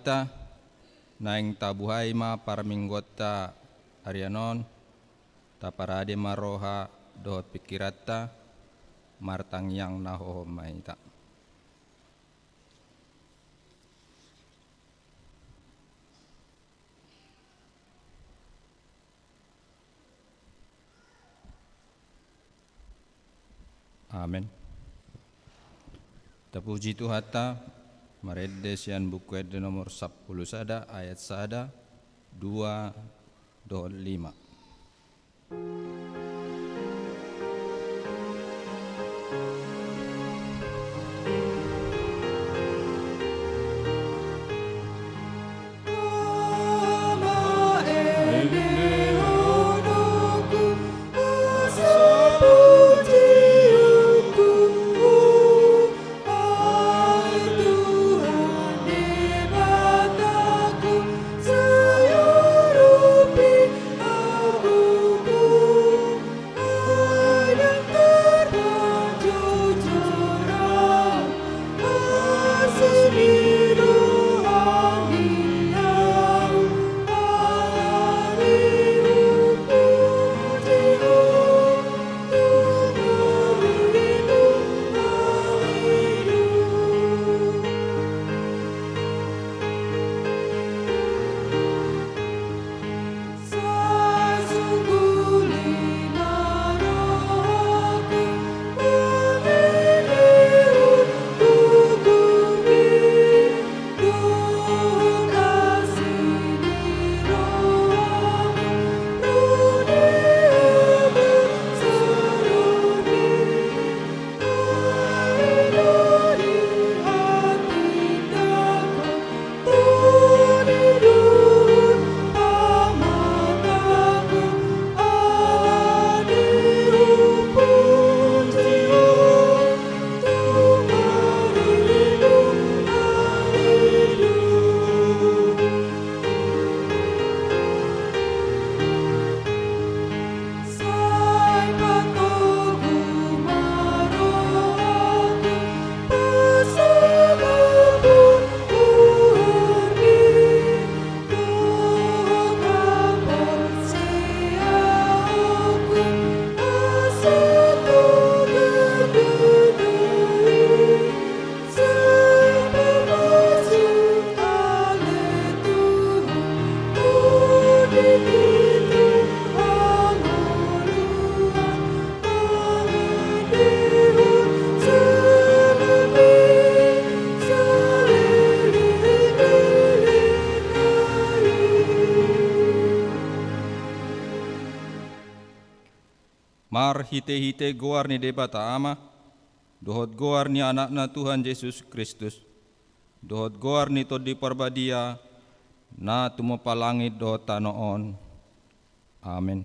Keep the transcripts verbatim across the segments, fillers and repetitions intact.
Ta, naeng tabuhai ma parmingguonta arian on, taparade ma roha dohot pingkiranta, martangiang na hohom ma hita. Amen. Tapuji Tuhanta, marende sian Buku Ende nomor sampulu sada, ayat sada, dua, dohot lima. Marhitehite goar ni Debata Ama, dohot goar ni Anakna Tuhan Jesus Kristus, dohot goar ni Tondi Parbadia, na tumompa langit dohot tano on. Amen.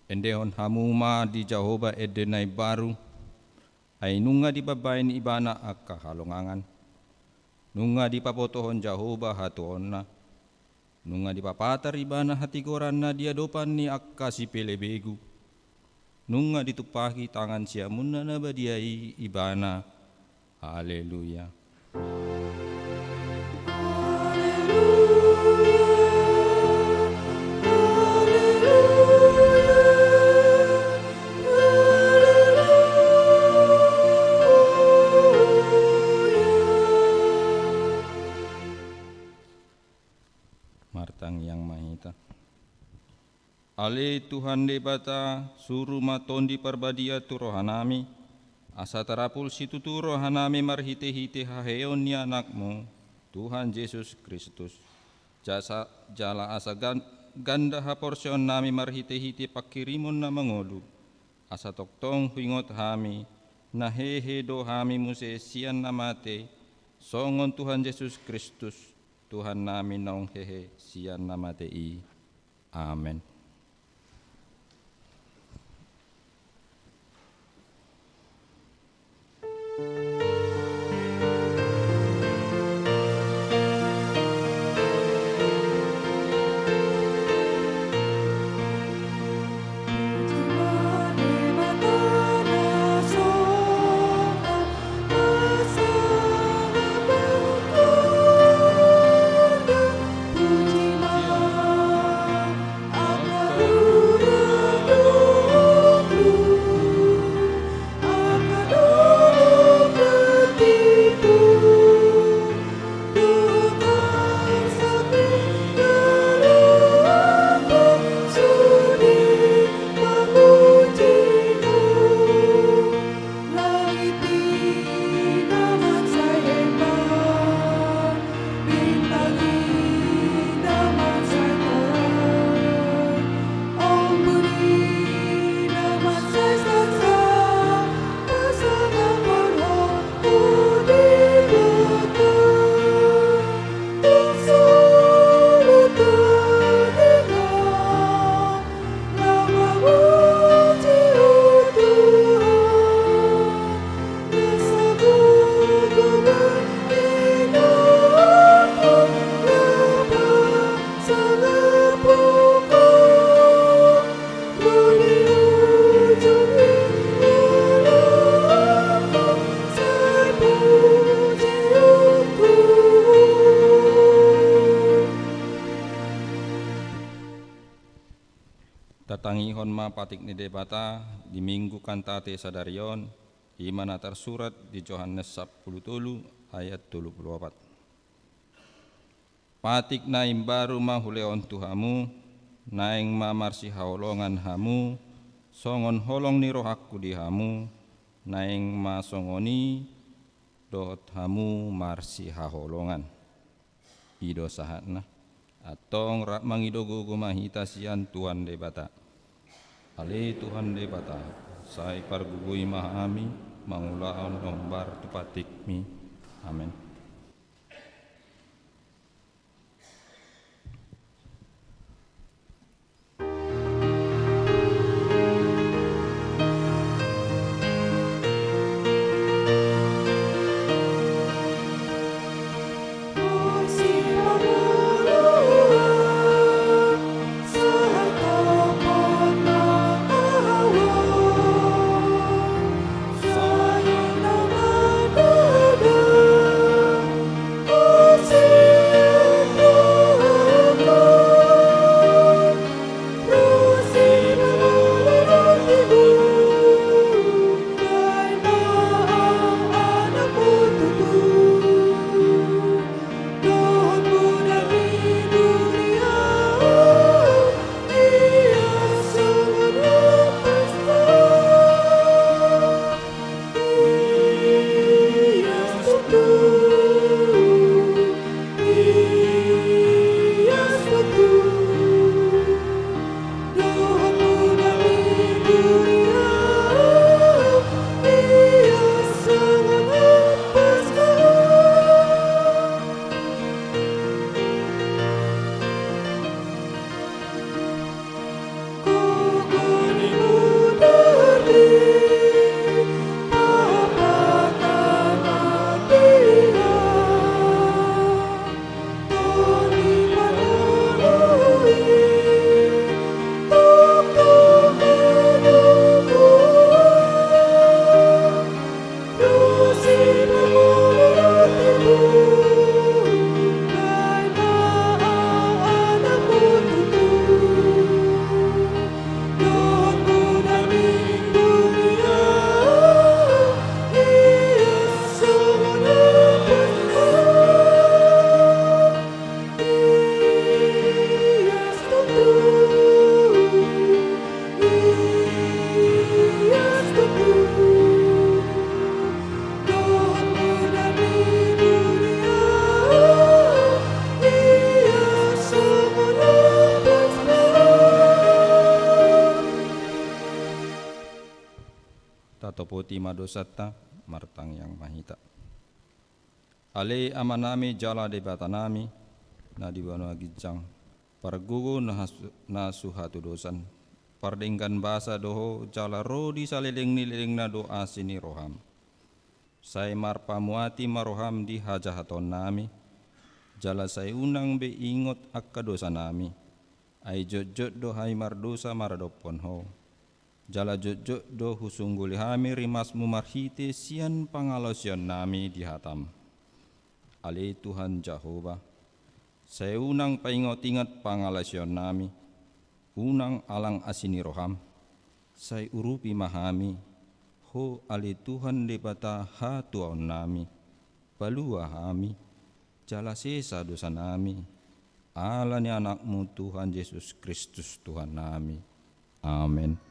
Endehon hamu ma di Jahowa ende na imbaru, ai nunga dipambahen Ibana angka halongangan. Nunga dipabotohon Jahowa hatuaonna. Nunga dipapatar Ibana hatigoran na di adopan ni angka sipelebegu. Nunga ditumpahi tangan siamunna na badia i Ibana. Haleluya. Martangiang ma hita. Ale Tuhan Debata, suru ma Tondi Parbadia tu rohanami, asa tarapul situtu rohanami marhitehite haheheon ni Anakmu, Tuhan Jesus Kristus. Jasa, jala asa gan-, ganda haporseaonnami marhitehite panghirimon na mangolu, asa tongtong huingot hami, na hehe do hami muse sian na mate, songon Tuhan Jesus Kristus, Tuhannami naung hehe sian na mate i. Amen. Tangihon ma patik ni Debata di Minggu Kantate sadari on, i ma na tarsurat di Johannes sampulu tolu ayat tolu pulu opat. Patik na imbaru ma hulehon tu hamu, naeng ma marsihaholongan hamu, songon holong ni rohangku di hamu, naeng ma songon i dohot hamu marsihaholongan. I do sahatna. Antong rap mangido gogo ma hita sian Tuhan Debata. Ale Tuhan Debata, sai pargogoi ma hami mangulahon hombar tu patikmi. Amen. Tatopoti ma dosanta, martangiang ma hita. Ale Amanami jala Debatanami, na di banua ginjang, pargogo na has-, na suhatudosan, pardenggan basa do Ho jala ro di saleleng ni lelengna do asi ni roham. Sai marpamuati ma roham di hajahatonnami, jala sai unang be ingot angka dosanami, ai jotjot do hami mardosa maradophon Ho. Jala jotjot do husungguli hami rimasmu marhite sian pangalaosionnami di hatam. Ale Tuhan Jahowa, sai unang paingotingot pangalaosionnami, unang alang asi ni roham, sai urupi ma hami, Ho ale Tuhan Debata hatuaonnami, palua hami, jala sesa dosanami, ala ni Anakmu Tuhan Jesus Kristus Tuhannami. Amen.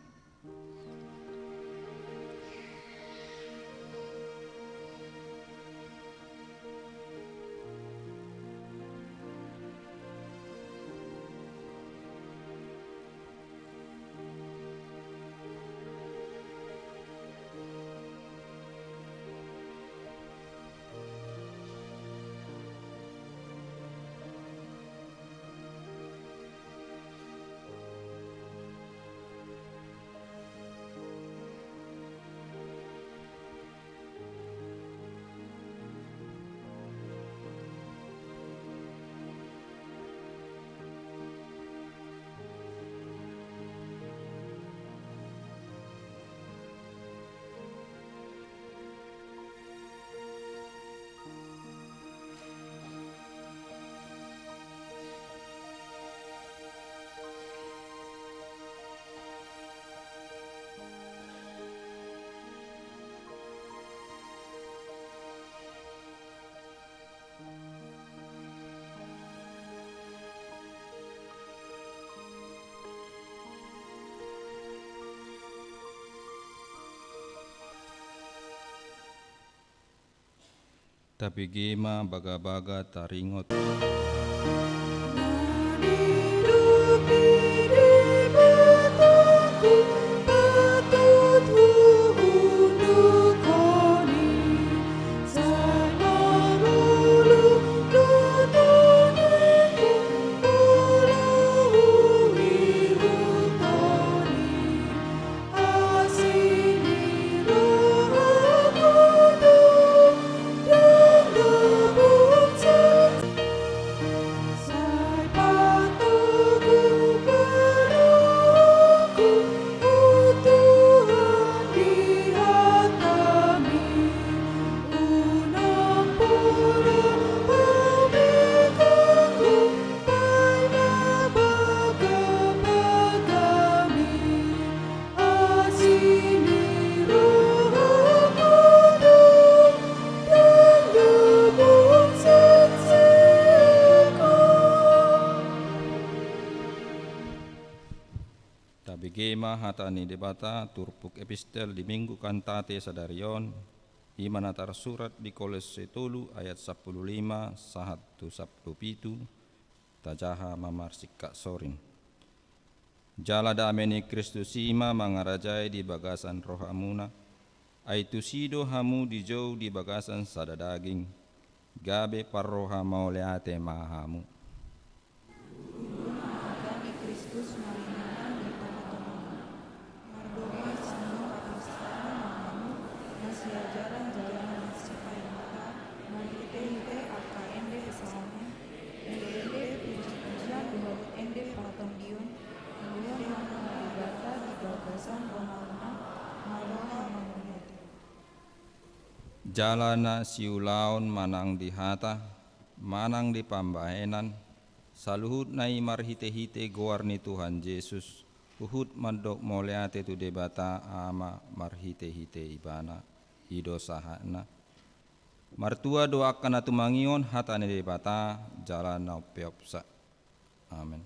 Tabege ma bagabaga taringot. Tabege ma hata ni Debata turpuk epistel di Minggu Kantate sadari on, i ma na tarsurat di Kolose tolu ayat sampulu lima sahat tu sampulu pitu. Tajaha ma marsingkat soring. Jala dame ni Kristus i ma mangarajai di bagasan rohamuna, ai tusi do hamu dijou di bagasan sada daging, gabe parroha mauliate ma hamu. Hata ni Kristus maringanan di tongatongamuna. Mardongan sian Apostol ma hamu, na siajaran jala na sipaingotan, marhitehite angka ende saonari, ende-ende, pujipujian dohot ende partondion, mauliate ma tu Debata di bagasan rohamuna, marroha mauliate. Jala na siulaon manang di hata, manang di pambahenan, saluhutna i marhitehite goar ni Tuhan Jesus, huhut mandok mauliate tu Debata Ama marhitehite Ibana. I do sahatna. Martua do angka na tumangihon hata ni Debata jala na umpeopsa. Amen.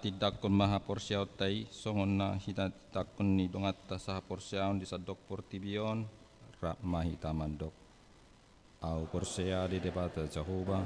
Indangkon ma haporseaonta i, songon na hinatindangkon ni donganta sahaporseaon di sandok portibi on, rap ma hita mandok. Ahu porsea di Debata Jahowa.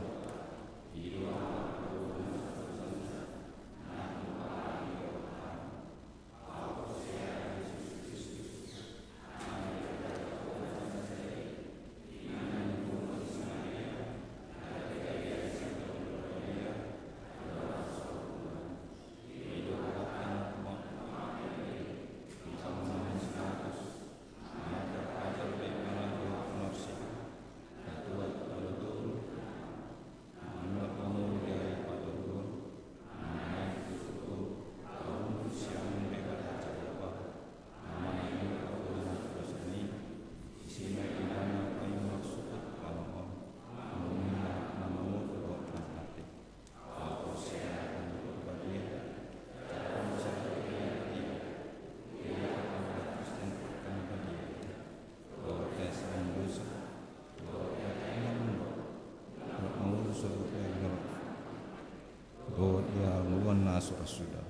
Dohot ia ngoluan na so ra suda.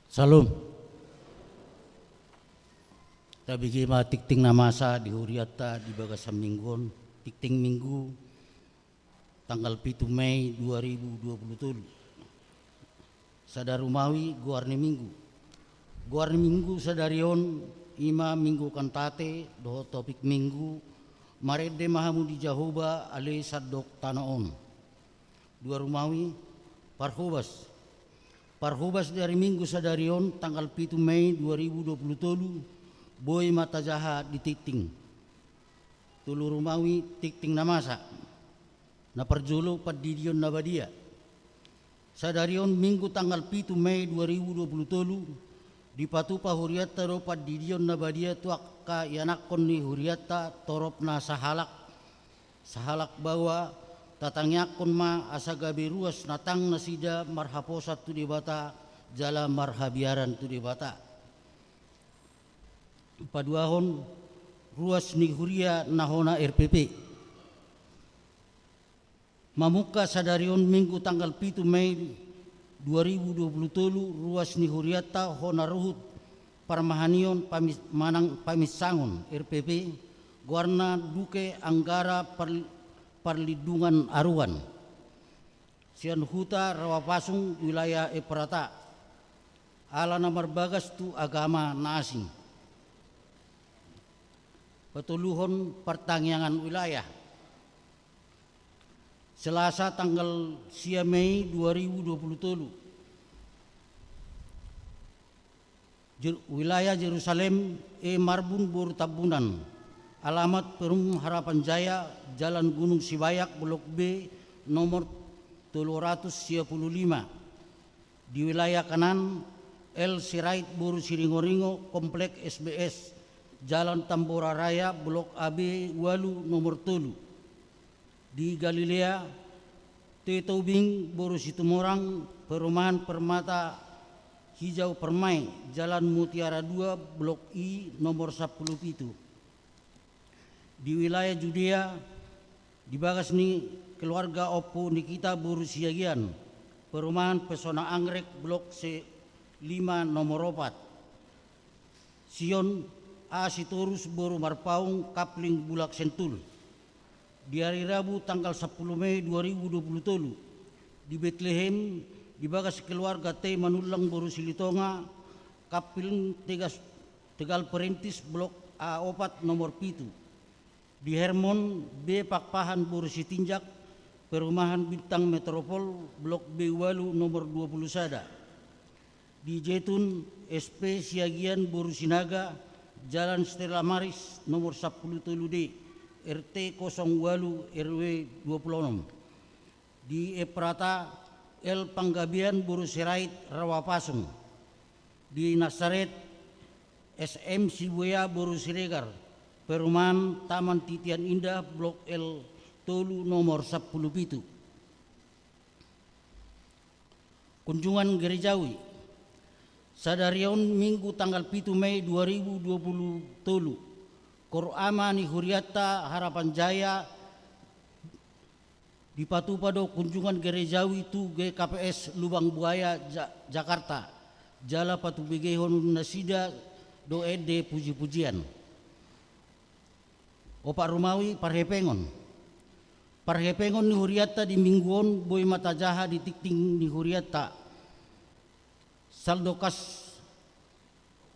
Salam. Tabege ma tingting na masa di hurianta di bagasan minggu on, tingting minggu tanggal pitu Mei dua ribu dua puluh tolu. Sada Rumawi, goar ni minggu. Goar ni minggu sadari on ima minggu Kantate dohot topik minggu, marende ma hamu di Jahowa ale sandok tano on. Dua Rumawi, parhobas. Parhobas di ari minggu sadari on tanggal pitu Mei dua ribu dua puluh tolu, boi ma tajaha di tingting. Tolu Rumawi, tingting na masa. Na parjolo, pandidion na badia. Sadari on minggu tanggal pitu Mei dua ribu dua puluh tolu, dipatupa hurianta do pandidion na badia tu angka ianakhon ni hurianta torop na sahalak, sahalak baoa, tatangiangkon ma asa gabe ruas na tang nasida marhaposan tu Debata jala marhabiaran tu Debata. Paduahon, ruas ni huria na hona R P P. Mamungka sadari on minggu tanggal pitu Mei dua ribu dua puluh tolu, ruas ni hurianta hona ruhut parmahanion pamis-, manang paminsangon R P P, goarna Duke Anggara Par-, Parlindungan Aruan. Sian huta Rawapasung, wilayah Efrata. Ala na marbagas tu agama na asing. Patoluhon, partangiangan wilayah. Selasa tanggal sia Mei dua ribu dua puluh tolu. Jer-, wilayah Jerusalem, E Marbun boru Tambunan. Alamat Perum Harapan Jaya, Jalan Gunung Sibayak, Blok B, nomor tolu ratus sia pulu lima. Di wilayah Kanan, L Sirait boru Siringoringo, Komplek S B S, Jalan Tambora Raya, Blok A B ualu, nomor tolu. Di Galilea, T Tobing boru Situmorang, Perumahan Permata Hijau Permai, Jalan Mutiara dua, Blok I, nomor sampulu pitu. Di wilayah Judea, di bagas ni keluarga Ompu Nikita boru Siagian, Perumahan Pesona Anggrek, Blok C lima, nomor opat. Sion A Sitorus boru Marpaung, Kapling, Bulak Sentul. Di ari Rabu tanggal sampulu Mei dua ribu dua puluh tolu, di Betlehem, di bagas keluarga T Manullang boru Silitonga, Kapling, Tegas, Tegal Perintis, Blok A opat, nomor pitu. Di Hermon, B Pakpahan boru Sitinjak, Perumahan Bintang Metropol, Blok B ualu, nomor dua puluh sada. Di Jetun, S P Siagian boru Sinaga, Jalan Stella Maris, nomor sampulu tolu D, R T kosong ualu, R W dua puluh onom. Di Efrata, L Panggabean boru Sirait, Rawapasung. Di Nasaret, S M Sibuea boru Siregar, Perumahan Taman Titian Indah, Blok L tolu, nomor sampulu pitu. Kunjungan Gerejawi. Sadari on Minggu tanggal pitu Mei dua ribu dua puluh tolu, Koor Ama ni hurianta Harapan Jaya dipatupa do kunjungan Gerejawi tu G K P S Lubang Buaya, Ja-, Jakarta, jala patubegehon nasida do ende puji-pujian. Opat Rumawi, parhepengon. Parhepengon ni hurianta di Minggu on boi ma tajaha di tingting ni hurianta. Saldo kas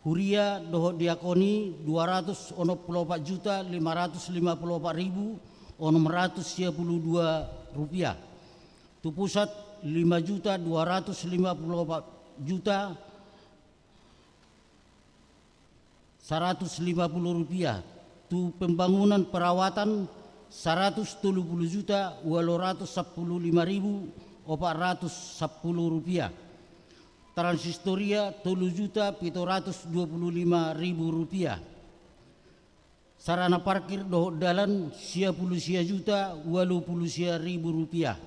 huria dohot diakon i dua ratus onom pulu opat juta lima ratus lima pulu opat ribu onom ratus sia pulu dua rupiah. Tu pusat lima juta dua ratus lima pulu opat juta saratus lima pulu rupiah. Tu pembangunan perawatan saratus tolu pulu juta ualu ratus sampulu lima ribu opat ratus sampulu rupiah. Transhistoria tolu juta pitu ratus dua pulu lima ribu rupiah. Sarana parkir dohot dalan sia pulu sia juta ualu pulu sia ribu rupiah.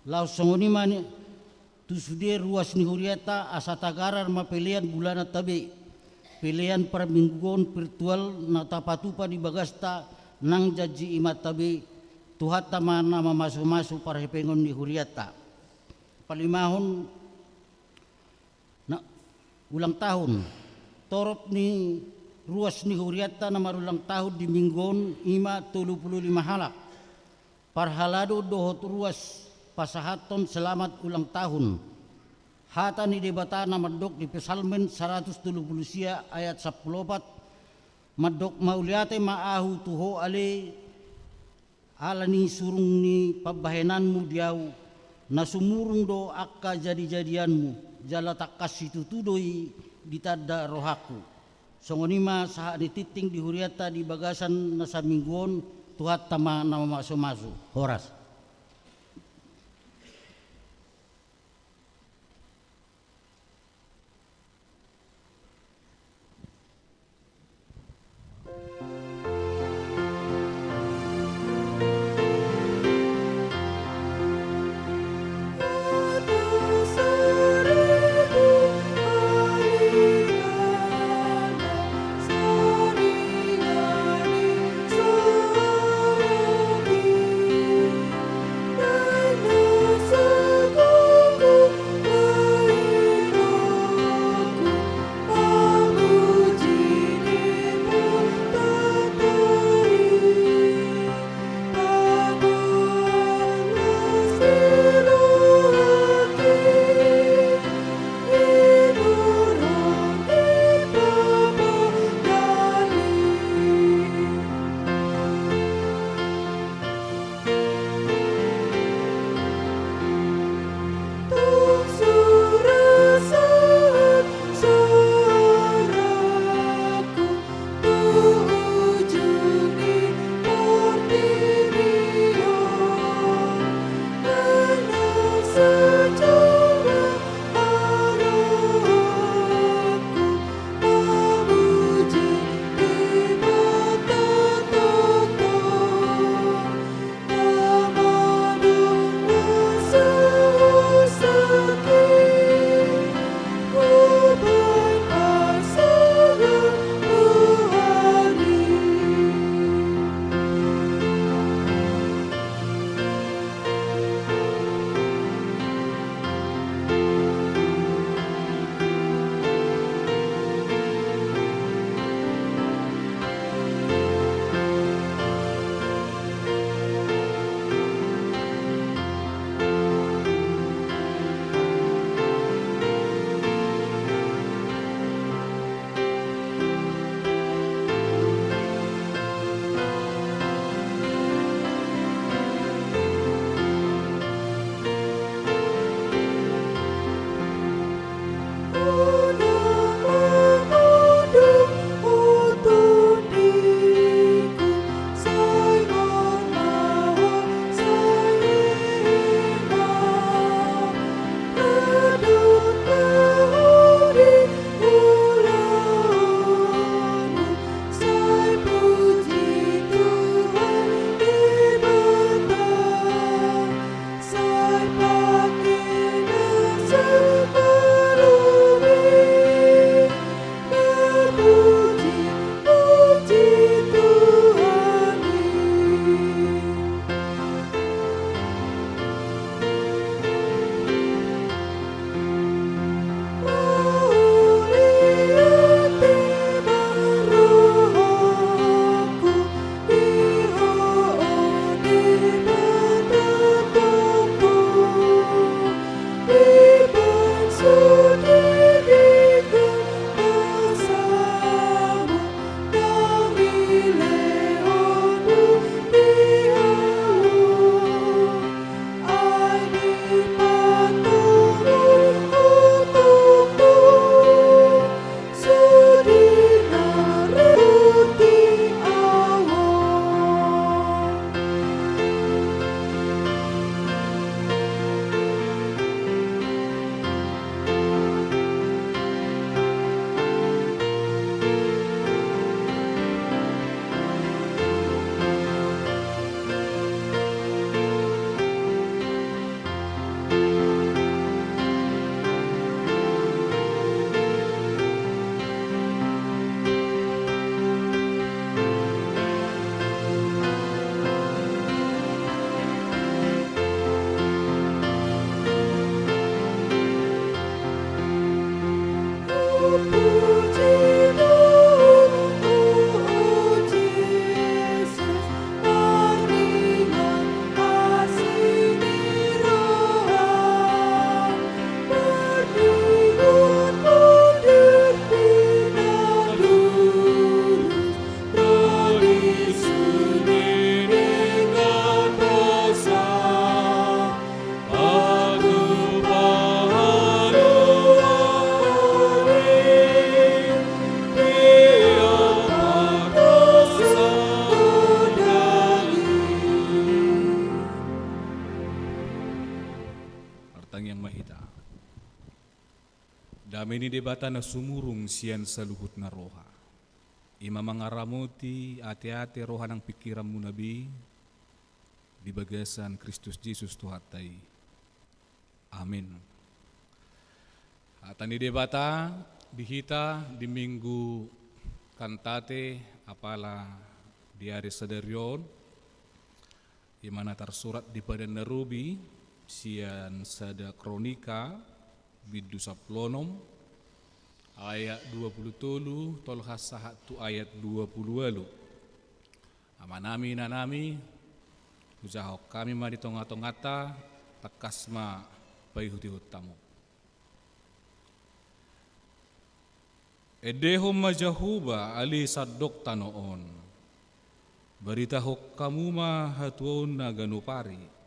Laos songon i ma ni tu sude ruas ni hurianta asa tagarar ma pelean bulanan tabe. Pelean parmingguon virtual na tapatupa di bagasta nang janji i ma tabe. Tuhanta ma na mamasu-masu parhepengon ni hurianta. Palimahon na, Ulang tahun. Torop ni ruas ni hurianta na marulang tahun di minggu on ima tolu pulu lima halak. Parhalado dohot ruas pasahathon selamat ulang tahun. Hata ni Debata na mandok di Psalmen saratus tolu pulu sia ayat sampulu opat, mandok, mauliate ma ahu tu Ho ale, ala ni surung ni pambahenanmu di ahu, na sumurung do angka jadijadianmu, jala tangkas situtu do i ditanda rohangku. Songon i ma sahat ni tingting di hurianta di bagasan na saminggu on, Tuhanta ma na mamasumasu. Horas. Dame ni Debata na sumurung sian saluhutna roha, i ma mangaramoti ateate roha nang pingkiranmuna be di bagasan Kristus Jesus Tuhanta i. Amin. Hata ni Debata di hita di Minggu Kantate apala di ari sadari on, i ma na tarsurat di Padan na Robi sian Sada Kronika bindu sampulu onom, ayat dua pulu tolu tolhas sahat tu ayat dua pulu ualu. Amanami, inanami, hujahahon hami ma di tongatonganta, tangkas ma paihutihut hamu. Endehon ma Jahowa ale sandok tano on. Baritahon hamu ma hatuaonna ganup ari.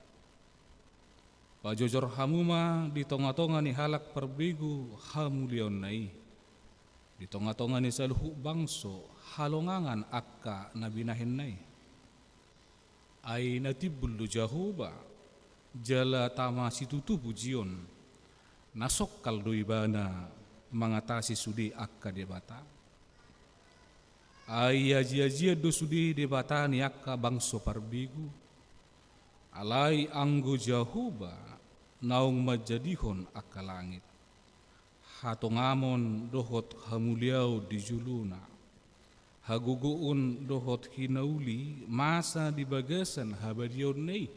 Pajojor hamu ma di tongatonga ni halak parbegu hamuliaonna i, di tongatonga ni saluhut bangso halongangan angka na binahenna i. Ai na timbul do Jahowa, jala tama situtu pujion, na songkal do Ibana mangatasi sude angka debata. Ai ajiajian do sude debata ni angka bangso parbegu. Alai anggo Jahowa naung manjadihon angka langit. Hatongamon dohot hamuliaon di jolona, hagogoon dohot hinauli masa di bagasan habadiaonna i.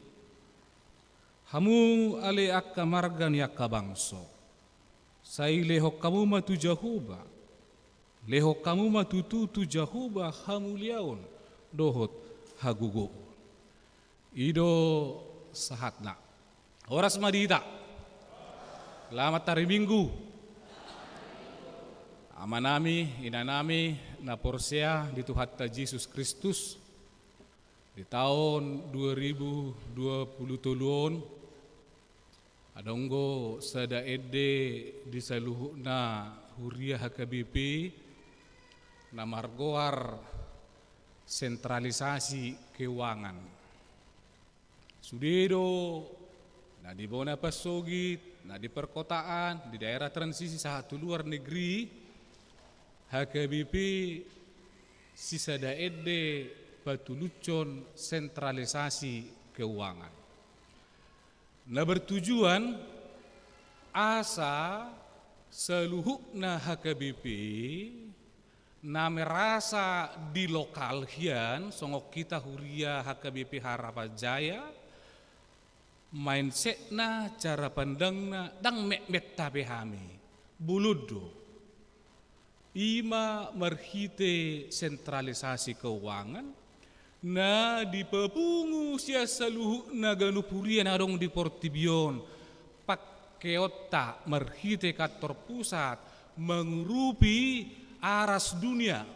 Hamu ale angka marga ni angka bangso, sai lehon hamu ma tu Jahowa, lehon hamu ma tutu tu Jahowa hamuliaon dohot hagogoon. I do sahatna. Horas ma di hita. Selamat hari Minggu. Amanami, inanami, na porsea di Tuhanta Jesus Kristus, di taon dua ribu dua pulu tolu on, adong do sada ende di saluhutna huria H K B P na margoar sentralisasi keuangan. Sude do na di bona pansogit, na di perkotaan, di daerah transisi sahat tu luar negeri, H K B P sisada ende patulushon sentralisasi keuangan. Na bertujuan asa saluhutna H K B P na merasa di lokal hian, songon hita huria H K B P Harapan Jaya, mindsetna, cara pandangna, ndang metmet hape hami. Bolon do. I ma marhite sentralisasi keuangan, na dipapungu sian saluhutna ganup huria na adong di portibi on, pangkeonta marhite kantor pusat, mangurupi aras dunia,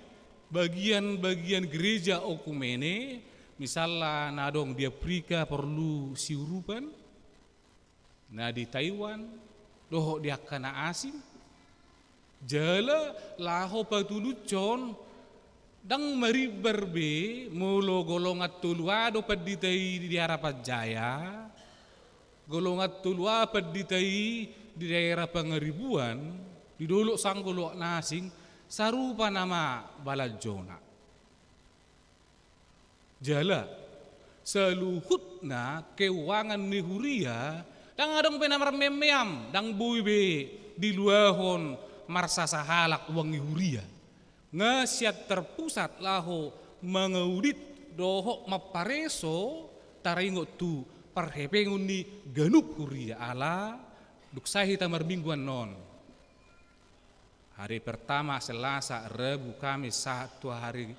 bagian-bagian gereja okumene, misalna na adong di Afrika porlu siurupan, na di Taiwan, dohot di angka na asing, jala laho patulushon, ndang marimbar be molo golongan tolu A do pandita i di Harapan Jaya, golongan tolu A pandita i di daerah Pangaribuan, di dolok sanggo dohot na asing, sarupa nama balanjona. Jala saluhutna keuangan ni huria, ndang adong be na marmeammeam, ndang boi be diluahon marsasahalak uang ni huria. Nga sian terpusat laho mangaudit dohot mampareso taringot tu parhepengon ni ganup huria ala dung sae hita marminggu annon. Hari pertama, Selasa, Rabu, Kamis, sahat tu hari,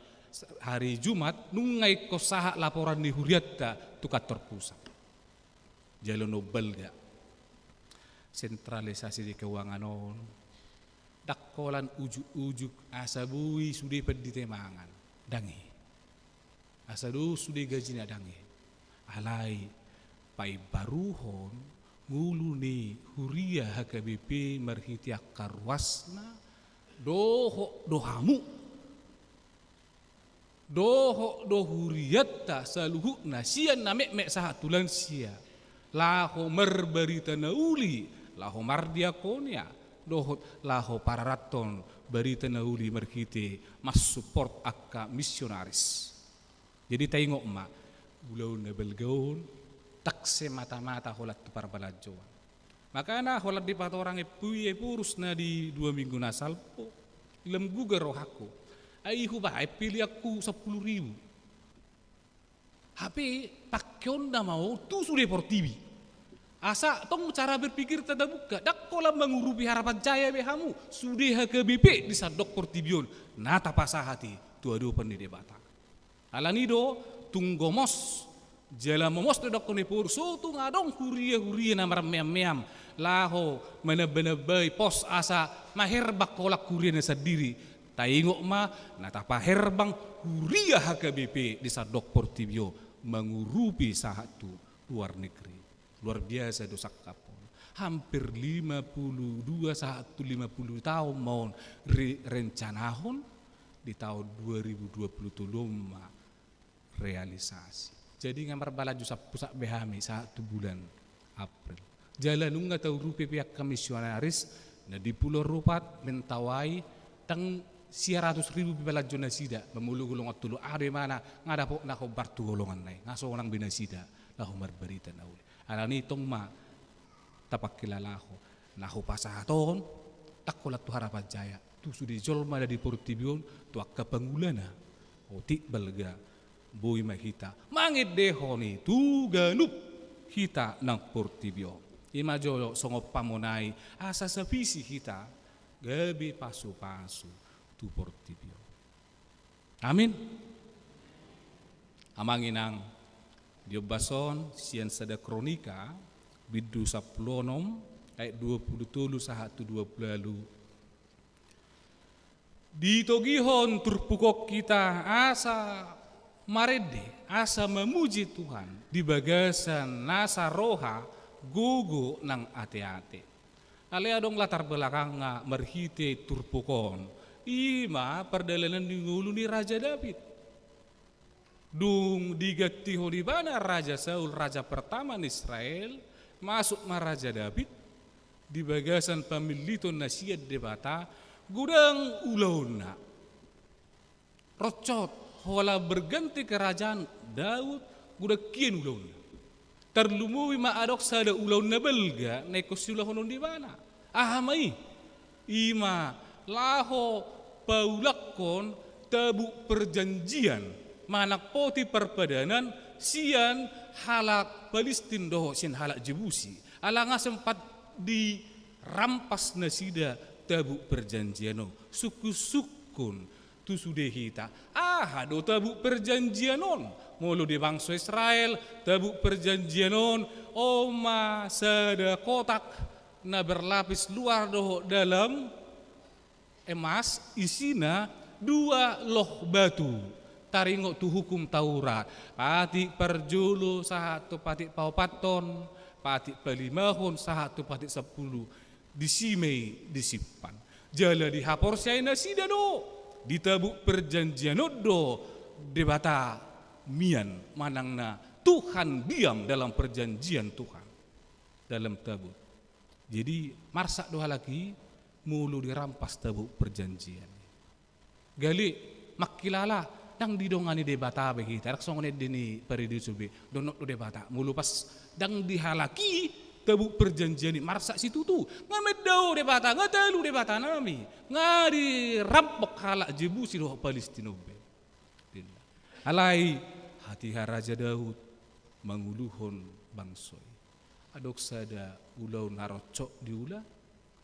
hari Jumat, nunga ingkon sahat laporan ni hurianta tu kantor pusat. Jalo na umbalga. Sentralisasi di keuangan on. Ndang holan ujuk-ujuk asa boi sude pandita i mangan. Ndang i. Asa dos sude gajina, ndang i. Alai paimbaruhon ngolu ni huria H K B P marhite angka ruasna, dohot do hamu, dohot do hurianta saluhutna sian na metmet sahat tu lansia, laho marbarita na uli, laho mardiakonia, dohot laho pararathon barita na uli marhite mansupport angka misionaris. Jadi taingot ma, ulaon na balga on ndang semata-mata holan tu parbalanjoan. Makana holan dipatorang Ompu i Ephorus na di dua minggu na salpu, lam gugar rohangku. Ai hubaen peleanku sampulu ribu. Hape pakeonna ma on tu sude portibi. Asa tong cara berpikirta tabuka, ndang holan mangurupi Harapan Jaya be hamu, sude H K B P di sandok portibi on, na tapasahat i tu adopan ni Debata. Alani do, tung gomos, jala momos do dohonon ni Ephorus, so tung adong huria-huria na marmeam-meam, laho manamba-nambai pos asa maherbang holan huriana sandiri. Taingot ma, na tapaherbang huria H K B P di sandok portibi on mangurupi sahat tu luar negeri. Luar biasa do sangkap on. Hampir lima puluh dua sahat tu lima puluh taon ma on re-, rencanahon, di taon dua ribu dua puluh tolu on ma realisasi. Jadi nga marbalanjo sampulu sak be hami sahat tu bulan April. Jala nunga taurupi pe angka misionaris na di Pulau Rupat, Mentawai, ndang sia ratus ribu pe balanjo nasida, mamolo golongan tolu, aha do imana, nga dapotna hombar tu golonganna i, nga sonang be nasida laho marbarita na uli. Alani tong ma tapangkilalaho, na hupasahat on, ndang holan tu Harapan Jaya, tu sude jolma na di portibi on, tu angka pangulana. Otik balga, boi ma hita mangendehon i tu ganup hita nang portibi on. Ima jo songon pamonai, asa sapisi hita gabe pasu-pasu tu portibi on. Amin. Amang inang, di ombas on sian sada Kronika, bindu sampulu onom, ayat dua puluh tolu sahat tu dua puluh ualu. Ditogihon turpuk on hita asa marende, asa mamuji Tuhan di bagasan nasa roha, gogo nang ate-ate. Alai adong latar belakangna marhite turpuk on, ima pardalanan ni ngolu ni Raja Daud. Dung digantihon ibana Raja Saul, raja pertama ni Israel, masuk ma Raja Daud di bagasan pamilliton na sian Debata, godang ulaonna. Rocot, holan berganti kerajaan Daud, godang hian ulaonna. Tarlumobi ma adong sada ulaon na balga na ingkon siulahonon di ibana. Aha ma i? Ima laho paulakhon tabuk perjanjian, manang poti parpadanan sian halak Palistin dohot sian halak Jebusi. Ala nga sempat dirampas nasida tabuk perjanjian on. Sungkun-sungkun tu sude hita. Aha do tabuk perjanjian on? Molo di bangso Israel, tabuk perjanjian on, on ma sada kotak na berlapis luar dohot dalam emas, isina dua loh batu. Taringot tu hukum Taurat, patik parjolo sahat tu patik paopathon, patik palimahon sahat tu patik sampulu. Disi ma i disimpan. Jala dihaporseai nasida do, di tabuk perjanjian on do Debata mian, manang na Tuhan diam dalam perjanjian Tuhan dalam tabuk. Jadi marsak do halak i molo dirampas tabuk perjanjian. Gale, mangkilala, ndang didongani Debata be hita, ndang songon ende ni paradiso be, dohononku do Debata, molo pas ndang di halak i tabuk perjanjian i, marsak situtu, nga mandao Debata, nga talu Debata nami, nga dirampok halak Jebusi dohot Palistin on be. Alai, hatiha Raja Daud manguluhon bangso i. Adong sada ulaon na rocok diula,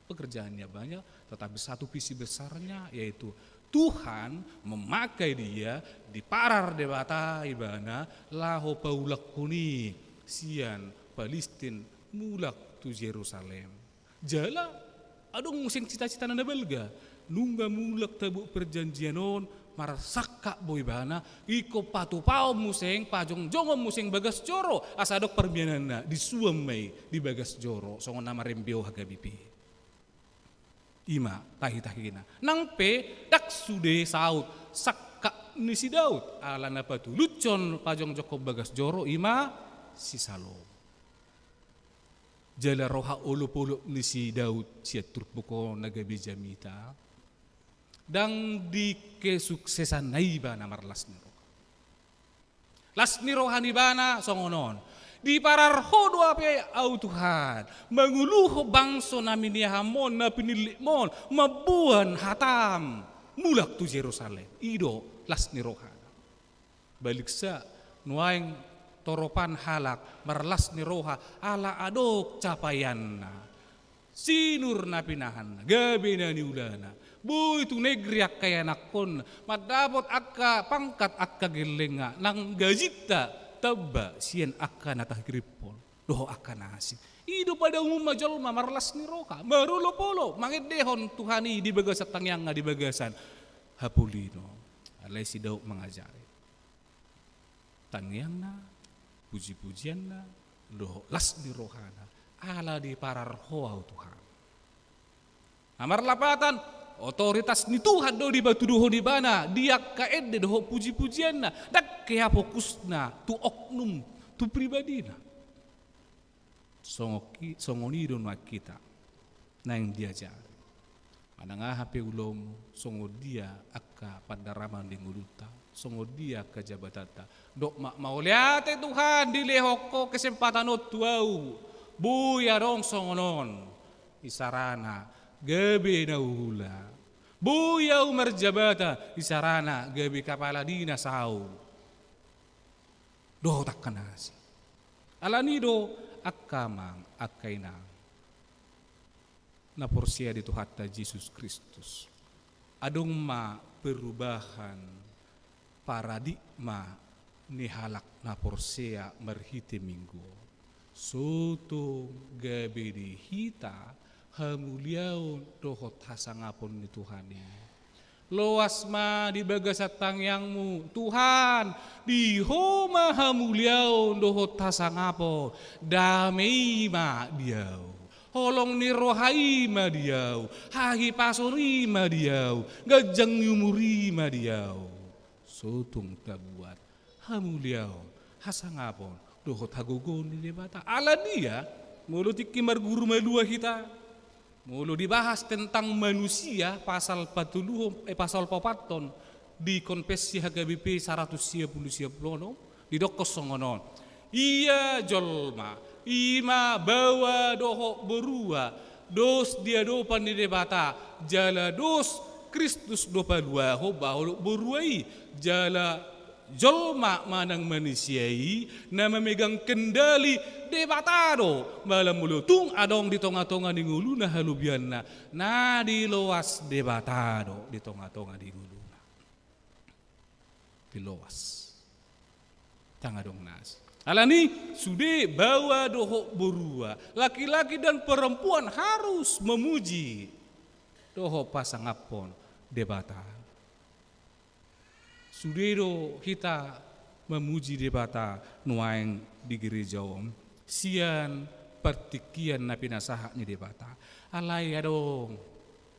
pekerjaannya banyak, tetapi satu visi besarnya yaitu Tuhan memakai dia, diparar Debata ibana, laho paulakhon i sian Palistin mulak tu Jerusalem. Jala adong muse cita-citana na balga, nunga mulak tabuk perjanjian on, marsangkap do ibana, ingkon patupaon muse, pajongjongon muse bagas joro, asa adong parmiananna, disuan ma i di bagas joro, songon na marembe H K B P. Ima tahi-tahina. Nang pe ndang sude saut sangkap ni si Daud, ala na patulushon pajongjongkon bagas joro ima si Salomo. Jala roha olopolop ni si Daud sian turpuk on na gabe jamita, ndang di kesuksesanna ibana marlas ni roha. Las ni roha ni ibana songon on: Diparar Ho do hape ahu Tuhan, manguluhon bangso na miniahanmon, na pinillitmon, mamboan hatam mulak tu Jerusalem. I do las ni rohana. Baliksa, nuaeng toropan halak marlas ni roha ala adong capaianna, sinur na pinahanna, gabe na niulana, boi tu negeri angka ianakhonna, mandapot angka pangkat, angka gellengna, nang gajinta tamba sian angka na tahiriphon dohot angka na asing. I do pada umumna jolma marlas ni roha, marolopolop mangendehon Tuhan i di bagasan tangiangna, di bagasan hapolino. Alai si Daud mangajari tangiangna, pujipujianna, dohot las ni rohana, ala diparar Ho ahu Tuhan. Na marlapatan, otoritas ni Tuhan do dipatuduhon ibana di angka ende dohot pujipujianna, ndang hea fokusna tu oknum, tu pribadina. Songon i, songon i do nuaeng hita naeng diajari. Manang aha pe ulaonmu, songon dia angka pandaraman di ngolunta, songon dia angka jabatanta, dok ma, mauliate Tuhan dilehon Ho kesempatan on tu ahu, boi adong songon on, isarana gabe na huhula, boi ahu marjabata, isarana gabe kapala dinas ahu, dohot angka na asing. Alani do angka amang, angka inang na porsea di Tuhanta Jesus Kristus, adong ma perubahan paradigma ni halak na porsea marhite Minggu on. So tung gabe di hita hamuliaon dohot hasangapon ni Tuhan i. Loas ma di bagasan tangiangmu, Tuhan, di Ho ma hamuliaon dohot hasangapon, dame i ma di ahu, holong ni roha i ma di ahu, hahipason i ma di ahu, ganjang ni umur i ma di ahu. So tung tabuat hamuliaon, hasangapon dohot hagogoon ni Debata. Ala dia, molo tingki marguru malua hita, molo dibahas tentang manusia, pasal patoluhon, eh, pasal paopathon di Konfessi H K B P saratus sia pulu sia pulu onom, didokkon songon on: Ia jolma, i ma baoa dohot borua, dos di adopan ni Debata, jala dos Kristus do paluahon baoa dohot borua i, jala jolma manang manisia i na mamegang kendali Debata do, molo tung adong di tongatonga ni ngoluna halobianna, na diloas Debata do di tongatonga ni ngoluna. Diloas. Ndang adong na asing. Alani, sude baoa dohot borua, laki-laki dan perempuan harus memuji dohot pasangaphon Debata. Sude do hita mamuji Debata nuaeng di gereja on, sian partingkian na pinasahat ni Debata. Alai adong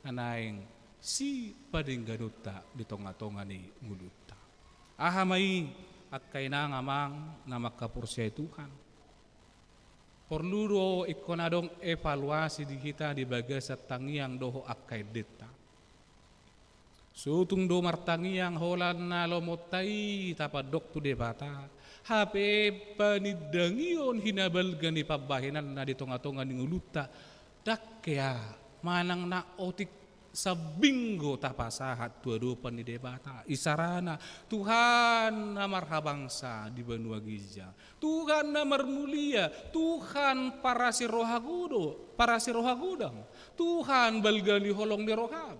na naeng sipadengganonta di tongatonga ni ngolunta. Aha ma i, angka inang amang na mangkaporseai Tuhan? Porlu do ingkon adong evaluasi di hita di bagasan tangiang dohot angka endenta. So tung do martangiang holan na lomonta i tapandok tu Debata, hape panindangion hinabalga ni pambahenanna di tongatonga ni ngolunta, ndang hea manang na otik sambing do tapasahat tu adopan ni Debata, isarana Tuhan na marhabangsa di banua ginjang, Tuhan na marmulia, Tuhan parasi roha godo, parasi roha godang, Tuhan balga ni holong ni roham.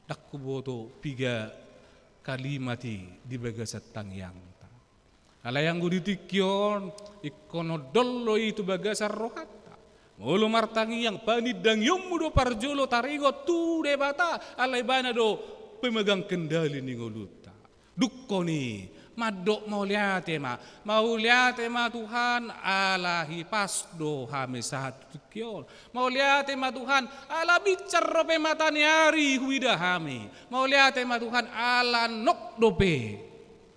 Ndang huboto piga kalimat i di bagasan tangiangta. Alai anggo di tingki on, ingkon ondol do i tu bagasan rohanta. Molo martangiang, panindangionmu do parjolo taringot tu Debata, ala Ibana do pemegang kendali ni ngolunta. Dungkon i, mandok mauliate ma. Mauliate ma Tuhan, ala hipas do hami sahat tu tingki on. Mauliate ma Tuhan, ala binsar dope mata ni ari huida hami. Mauliate ma Tuhan, ala nok dope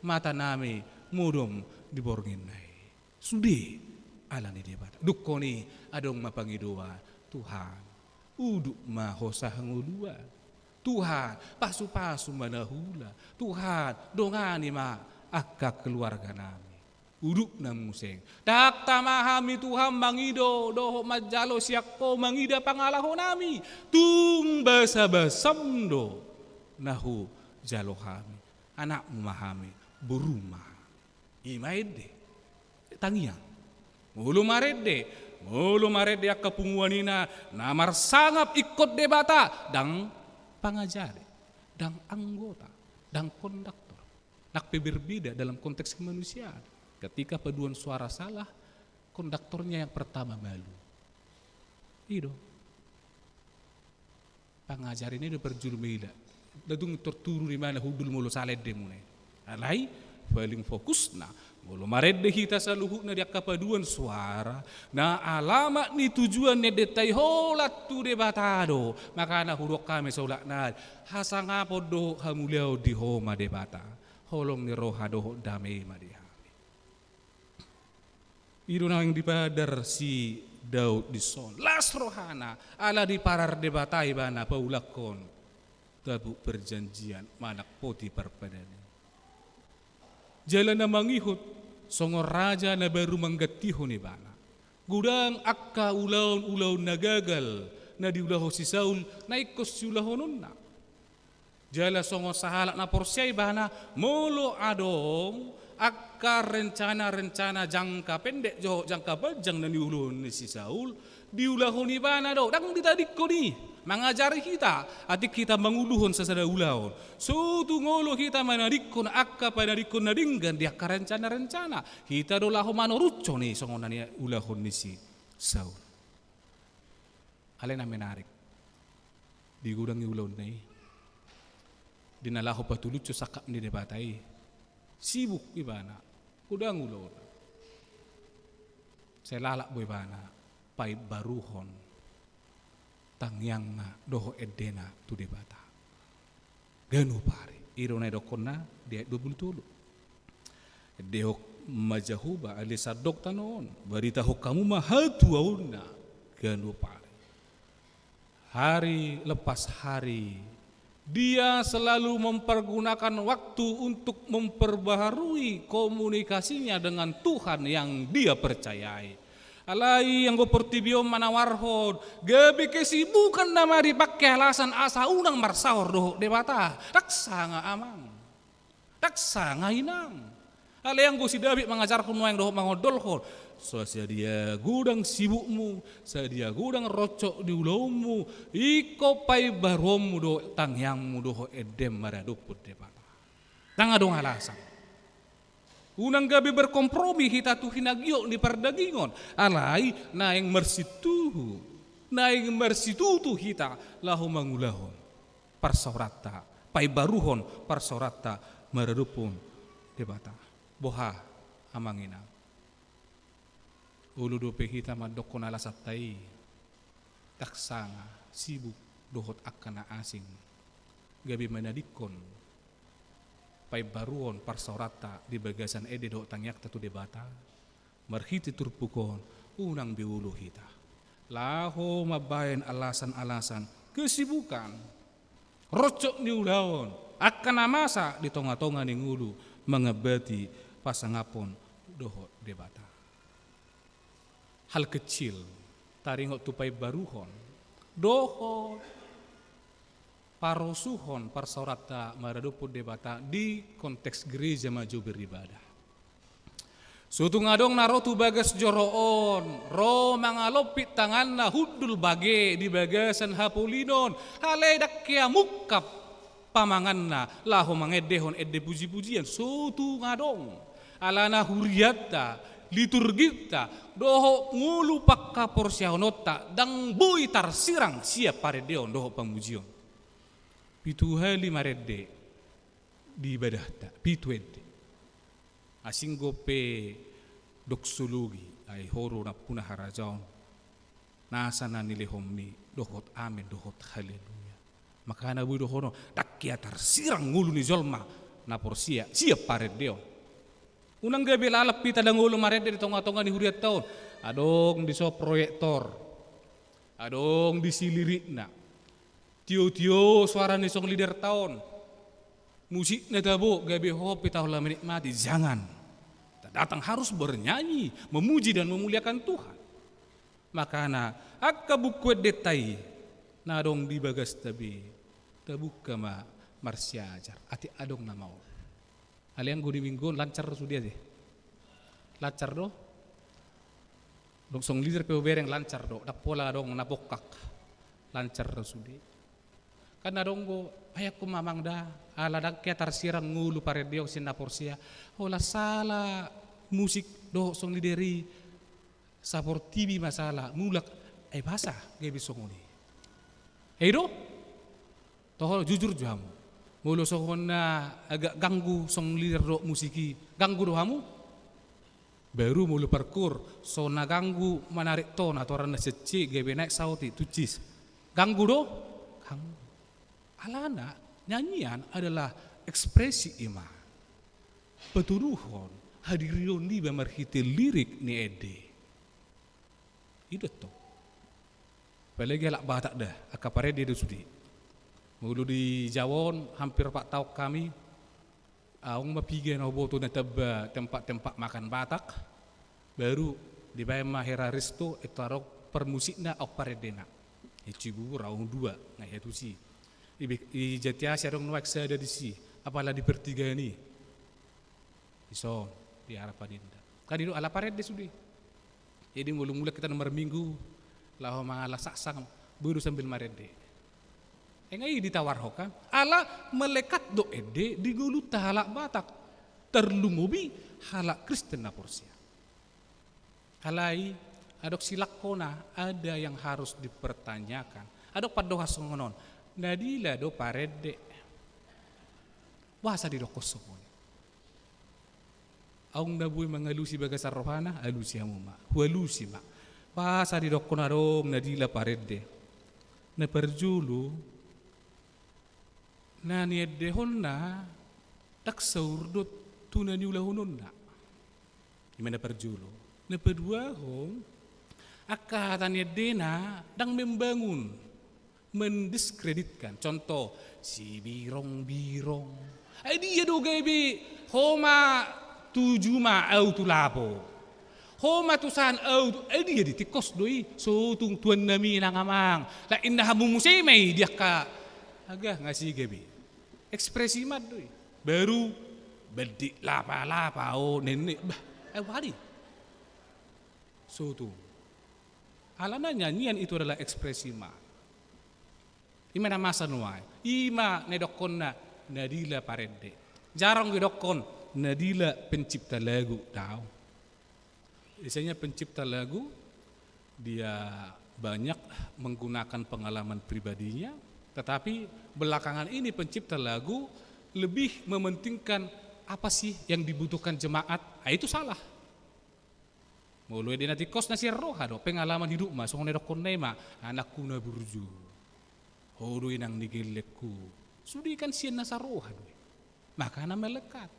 matanami modom di borngin na i. Sude Ala ni Debata. Dungkon i adong ma pangidoan, Tuhan, uduk ma hosa hangoluan. Tuhan, pasupasu ma na huula. Tuhan, dongani ma angka keluarganami. Uduk na museng. Ndang tama hami Tuhan mangido dohot manjalo sian Ho mangida pangalahonami. Tung basabasam do na hujalo hami. Anakmu ma hami, borum ma hami. I ma ende. Tangiang. Molo marende, molo marende angka punguan i na marsangap ingkon Debata, ndang pangajari, ndang anggota, ndang konduktor. Ndang pe berbeda dalam konteks kemanusiaan. Ketika paduan suara salah, konduktornya yang pertama malu. I do. Pangajari na i do parjolo maila. Ndang tung torturu ibana hundul molo sala endemuna i. Alai, paling fokusna, molo marende hita saluhutna di angka paduan suara, na alamat ni tujuan ni endenta i holan tu Debata do, makana hudok hami saulakna, hasangapon dohot hamuliaon di Ho ma Debata, holong ni roha dohot dame i ma di hami. I do naeng dipadar si Daud dison. Las rohana, ala diparar Debata ibana paulakhon Gabuk Perjanjian manang Poti Parpadan i. Jala na mangihut songon raja na baru manggantihon ibana. Godang angka ulaon-ulaon na gagal na diulahon si Saul na ingkon siulahononna. Jala songon sahalak na porsea ibana, molo adong angka rencana-rencana jangka pendek dohot jangka panjang na niulahon ni si Saul, diulahon ibana do, ndang ditadingkon i. Mangajari hita, atik hita manguluhon sasada ulaon. So tung olo hita manadingkon angka panadingkon na denggan di angka rencana-rencana, hita do laho manoruthon i songon na niulahon ni si Saul. Alai na menarik, di godang ni ulaonna i, di na laho patulushon sangkap ni Debata i, sibuk ibana, godang ulaonna. Sai lalap do ibana paimbaruhon tangiangna dohot endena tu Debata. Ganup ari. I do na didokkonna di ayat dua pulu tolu. Endehon ma Jahowa, ale sandok tano on, baritahon hamu ma hatuaonna ganup ari. Hari lepas hari, dia selalu mempergunakan waktu untuk memperbaharui komunikasinya dengan Tuhan yang dia percayai. Alai anggo portibi on manawarhon, gabe kesibukan nama dipangke alasan asa unang marsaor dohot Debata. Ndang sanga amang. Ndang sanga inang. Alai anggo si Daud mangajarhon nuaeng dohot mangondolhon. So sadia godang sibukmu, sadia godang roncok di ulaonmu, ingkon paimbaruonmu do tangiangmu dohot endem maradophon Debata. Ndang adong alasan. Unang gabe berkompromi hita tu hinagiot ni pardagingon, alai naeng marsituhu, naeng marsitutu hita laho mangulahon parsaoranta, paimbaruhon parsaoranta maradophon Debata. Boha amang inang? Olo dope hita mandokkon alasanta i, ndang sanga sibuk dohot angka na asing gabe manadingkon paimbaruon parsaoranta di bagasan ende dohot tangiangta tu Debata? Marhite turpuk on, unang be olo hita laho mambaen alasan-alasan kesibukan, roncok ni ulaon, angka na masa di tonga-tonga ni ngolu mangambati pasangapon dohot Debata. Hal kecil, taringot tu paimbaruhon dohot parosuhon parsaoranta maradophon Debata di konteks gereja majo beribadah. So tung adong na ro tu bagas joro on, ro mangalompit tanganna hundul bage di bagasan hapolinon, alai ndang hea mungkap pamanganna laho mangendehon ende puji-pujian, so tung adong. Alana hurianta, liturginta, dohot ngolu panghaporseaononta ndang boi tarsirang sian parendeon dohot pamujion. Pitu hali marende di ibadahta, pitu ende. Asing dope doksologi, ai ho do nampuna harajaon, nasa na nilehonmi dohot amen dohot haleluya. Makana boi dohonon, ndang hea tarsirang ngolu ni jolma na porsea sian parendeon. Unang gabe lalap hita dang olo marende di tonga-tonga ni hurianta on. Adong dison proyektor. Adong disi lirikna. Tio-tio suara ni song leaderta on. Musikna tabo gabe ho pe taula menikmati. Jangan. Kita datang harus bernyanyi, memuji dan memuliakan Tuhan. Makana angka buku endenta i na adong di bagasta be, tabuka ma marsiajar, atik adong na maol. Alai anggo di Minggu on lancar do sude ate. Lancar do. Dung song leader pe hubereng lancar do. Dang pola adong na bongkak. Lancar do sude. Kan adong do, ai angkon ma amang da, ala dang hea tarsirang ngolu parendeon sian na porsea. Holan sala musik dohot song leader i, saportibi ma sala, mulak, ai boasa gabe songon i. I do? Toho jujur jo hamu. Molo songon na agak ganggu song leader dohot musik i, ganggu do hamu? Baru molo parkour, so na ganggu manarik tona, toran na sian C gabe naek saut i tu cis. Ganggu do? Ganggu. Alana, nyanyian adalah ekspresi i ma. Patuduhon, hadirion niba marhite lirik ni ende. I do tong. Apalagi halak Batak da, angka parende do sude. Molo di Jawa on, hampir opat taon hami, adong ma piga na huboto na tamba tempat-tempat makan Batak, baru dibaen ma hera resto, itu adong parmusikna, adong parendena. I Cibubur adong dua, nga hea tusi. I, i Jatiasi adong nuaeng sada disi, apala di pertigaan i. Dison, di Harapan Indah. Kan i do ala parende sude. Jadi molo mulak hita na marminggu, laho mangalap saksang, boi do sambil marende. Nga i ditawarhon kan. Ala melekat do ende di ngolunta halak Batak. Tarlumobi halak Kristen na porsea. Alai, adong silangkona, ada yang harus dipertanyakan. Adong pandohan songon on. Na dila do parende. Boasa didokkon songon i? Adong na boi mangalusi bagasan rohana, alusi hamu ma. Hualusi ma. Boasa didokkon adong na dila parende? Na parjolo, na niendehonna, dang saur do tu na niulahononna. I ma na parjolo. Na paduahon, angka hata niendena, dang membangun. Mendiskreditkan. Contoh, si birong-birong. Ai dia do gabe, ho ma tu juma au tu lapo. Ho ma tu san au tu, ai dia di tingkos do i, sotung tuan nami nang amang. Lah inna hamu muse ma i di angka. Aga, nga si gabe. Ekspresi ma do i. Baru, bandit lapa-lapa, o, nenne, bah, ai wali. Sotung. Alana nyanyian itu adalah ekspresi ma. I ma na masa nuaeng. I ma na didokkonna na dila parende. Jarang didokkon na dila pencipta lagu, daong. Biasanya pencipta lagu, dia banyak menggunakan pengalaman pribadinya, tetapi belakangan ini pencipta lagu lebih mementingkan apa sih yang dibutuhkan jemaat. Ah, itu salah. Molo ende na tingkos na sian roha do, pengalaman hidup ma, songon na didokkonna i ma, anakku na burju. Ho do inang ni gellengku. Sude kan sian nasa roha do i. Makana melekat.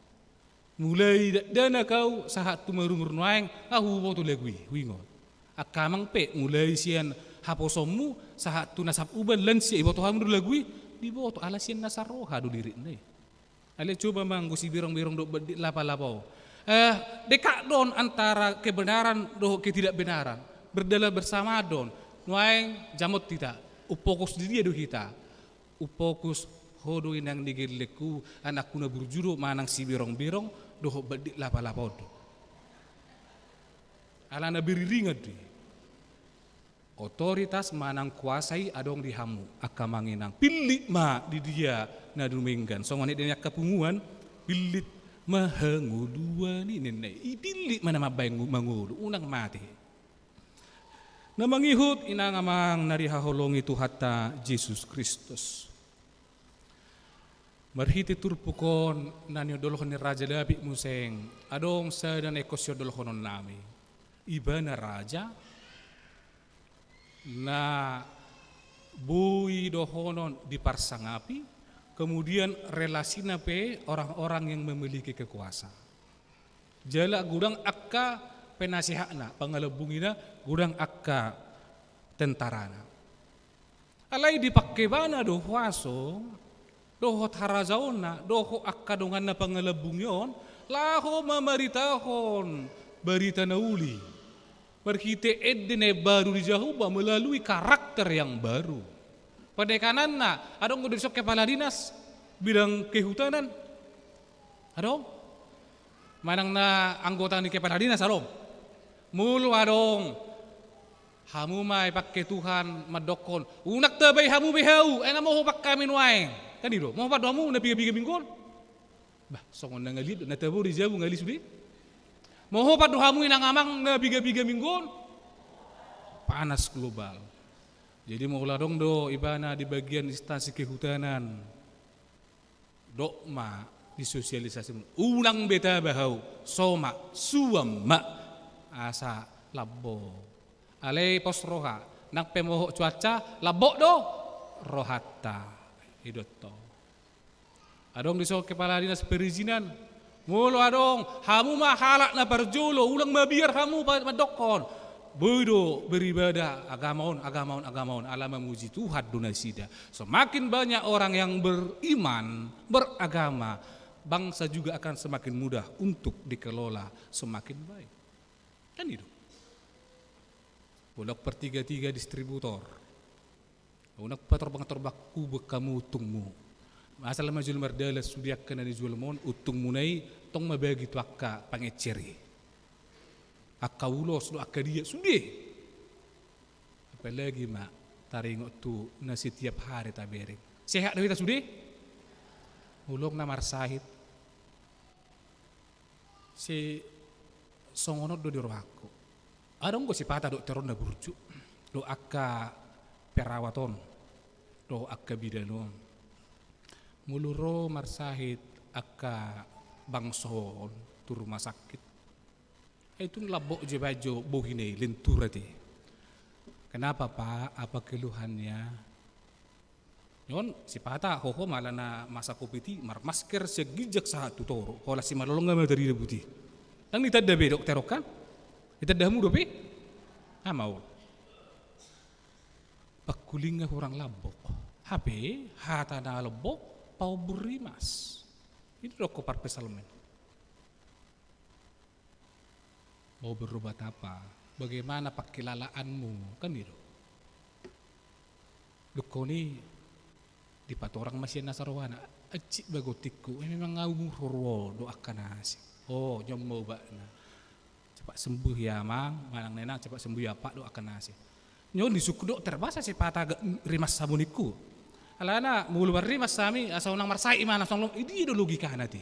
Mulai dakdanak au sahat tu marumur nuaeng, nga huboto lagu i, huingot. Angka amang pe, mulai sian haposonmu, sahat tu na sap uban lansia, iboto hamu do lagu i, diboto, ala sian nasa roha do lirikna i. Alai coba ma anggo si birong-birong dohot bandit lapa-lapa on. Eh, dekat do on antara kebenaran dohot ketidakbenaran. Berdalan bersamaan do on. Nuaeng jamot hita. Umfokus di dia do hita. Umfokus ho do inang ni gellengku, anakku na burju do manang si birong-birong dohot bandit lapa-lapa on do. Alana beriringan do i. Otoritas manang kuasa i adong di hamu, angka amang inang. Pillit ma di dia na dumenggan. Songon i di angka punguan, pillit ma hangoluan i ninna i. Pillit ma na mambaen mangolu, unang mate. Na mangihut inang amang na dihaholongi Tuhanta Jesus Kristus. Marhite turpuk on na niondolhon ni Raja Daud muse, adong sada na ingkon siondolhononnami. Ibana raja na boi dohonon diparsangapi, kemudian relasina pe orang-orang yang memiliki kekuasaan. Jala godang angka penasehatna, pangalambungina, godang angka tentarana. Alai dipangke ibana do huaso dohot harajaonna dohot angka donganna pangalambungi on, laho mamaritahon barita na uli marhite ende na baru di Jahowa melalui karakter yang baru. Pandekananna, adong do dison kepala dinas bidang kehutanan? Adong? Manang na anggota ni kepala dinas adong? Molo adong, hamu ma ipangke Tuhan mandokkon, unang tabai hamu be hau, ai nga mohop hami nuaeng. Kan i do, mohop do hamu na piga-piga minggu on? Bah, songon na ngali, na tabo di jabu ngali sude. Mohop do hamu inang amang na piga-piga minggu on? Panas global. Jadi molo adong do ibana di bagian instansi kehutanan, dok ma di sosialisasi, unang be taba hau, soma, suam ma, asa lambok. Alai pos roha, nang pe mohop cuaca, lambok do rohanta. I do tong. Adong dison kepala dinas perizinan. Molo adong, hamu ma halak na parjolo, unang mabiar hamu pa-, mandokkon, boi do beribadah agama on, agama on, agama on, ala mamuji Tuhan do nasida. Semakin banyak orang yang beriman, beragama, bangsa juga akan semakin mudah untuk dikelola semakin baik. Kan i do. Bolak pertiga-tiga distributor. Unang patorbang-torbang hubuat hamu untungmu. Asal ma jolo mardalan sude angka na nijualmon, untungmuna i tong mabagi tu angka pangencer i. Angka ulos do angka dia sude. Apalagi ma taringot tu na setiap hari tabereng. Sehat do hita sude? Molo na marsahit. Si songon on do di rohangku. Adong do sipata dokter on na burju, do angka perawat on, do angka bidan on. Molo ro marsahit angka bangso on tu rumah sakit, ai tung lambok jo baen jo bohina i, lentur ate. Kenapa, Pak? Apa keluhannya? Nyon, sipata hoho mala na masa covid i marmasker sian ginjang sahat tu toru, holan simalolong nga mata ni na buti. Ndang ditanda be dokter on kan? Ditanda hamu dope? Ama on. Pangkulinga hurang lambok. Hape hata na lambok, paombur rimas. I do dokkon parpsalmen. Mau berobat apa? Bagaimana pangkilalaanmu? Kan i do. Dokkon i dipatorang ma sian na saroana. Ancit bagontingku, eh, memang au murhur do angka na asing. Oh, nyon ma ubatna. Cepat sembuh ya, Mang, manang nenang, cepat sembuh ya, Pak, do angka na asing. Nyon disungkun dokter, boasa sipata rimas hamu ningku? Alana molo marrimas hami asa unang marsahit ibana, songon i do logikana te.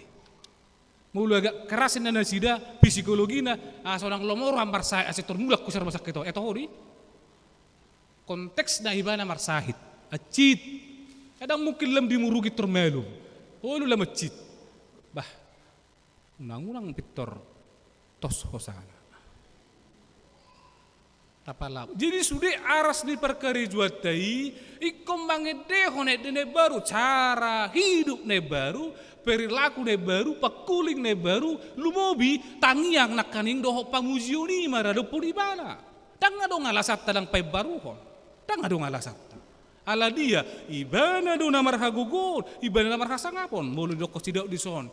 Molo agak keras inna nasida psikologina, asa unang lomo roham marsahit asa tor mulak tu rumah sakit on. Eh, toho do i. Konteksna ibana marsahit. Ancit. Kadang mungkin lam dimurugi tor malum. Olo lam ancit. Bah. Unang-unang pintor tos hosana. Tapalap. Jadi sude aras ni parkarejoanta i, ingkon mangendehon ende na baru, cara hidup na baru, perilaku na baru, pangkuling na baru, lumobi tangiang nangkaning dohot pamujion i maradophon ibana. Ndang adong alasanta ndang paimbaruhon. Ndang adong alasanta. Ala dia, ibana do na marhagogoon, ibana na marhasangapon, molo didokkon si Daud dison.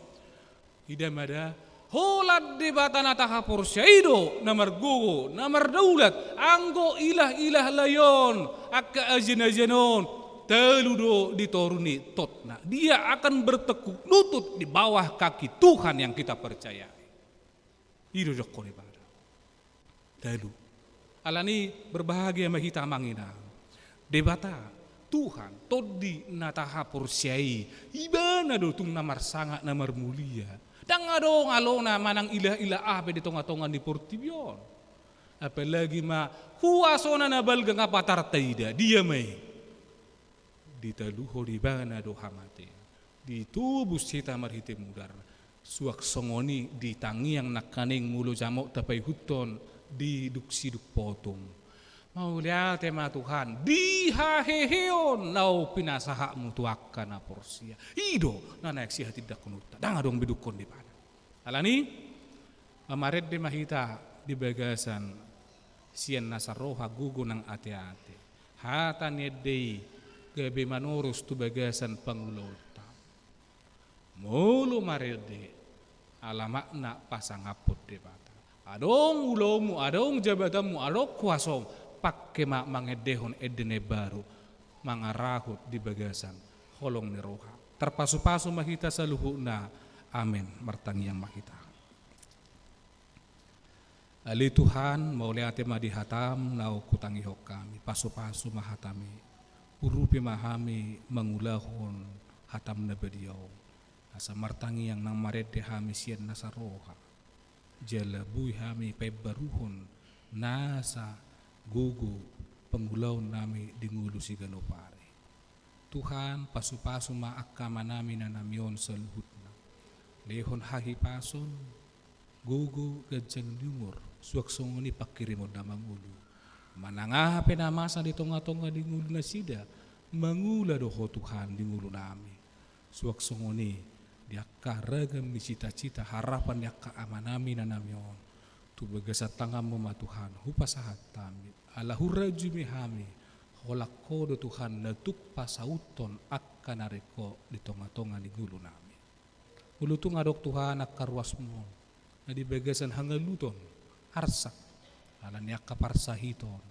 Ida ma da, holan Debata na tahaporseai do na margogo, na mardaulat, anggo ilah-ilah lae on, angka ajian-ajian on, talu do di toru ni totna. Dia akan bertekuk lutut di bawah kaki Tuhan yang kita percayai. I do dokkon ibana. Talu. Alani berbahagia ma hita amang inang. Debata, Tuhan, Tondi na tahaporseai, ibana do tung na marsangap na marmulia. Ndang adong alona manang ilah-ilah aha pe di tonga-tonga ni portibi on. Apalagi ma huasona na balga nga patar taida, dia ma i. Ditaluhon ibana do hamatean. Ditobus hita marhite mudar. Suang songon i di tangiang nangkaning molo jamot tapaihuthon di duk siduk potung. Mauliate ma Tuhan, di haheheon naung pinasahatmu tu angka na porsea. I do na naeng sihatindangkononta. Ndang adong be dungkon ni ibana. Alani, Marende ma hita di bagasan sian nasa roha, gogo nang ate-ate. Hata ni ende i gabe manorus tu bagasan pangulaonta. Molo marende, ala makna pasangaphon Debata. Adong ulaonmu, adong jabatanmu, adong kuasom, pangke ma mangendehon ende na imbaru, mangarahut di bagasan holong ni roha. Tarpasupasu ma hita saluhutna. Amen. Martangiang ma hita. Ale Tuhan, mauliate ma di hatam naung hutangihon hami, pasupasu ma hatam i, urupi ma hami mangulahon hatam na badia on, asa martangiang nang marende hami sian nasa roha, jala boi hami paimbaruhon nasa gogo pangulaon nami di ngolu siganup ari. Tuhan, pasupasu ma angka amanami inanami on saluhutna. Lehon hahipason, gogo, ganjang ni umur, suang songon i pangkirimon na mangolu. Manang aha pe na masa di tonga-tonga ni ngolu nasida, mangula do Ho Tuhan di ngolunami. Suang songon i di angka ragam ni cita-cita harapan ni angka amanami inanami on. Tu bagasan tanganmu ma Tuhan, hupasahat hami. Ala hurajumi hami, holan Ho do Tuhan na tuk pasauthon angka na ringkot di tonga-tonga ni ngolunami. Molo tung adong Tuhan angka ruasmu, na di bagasan hangaluton, arsak, ala ni angka parsahiton,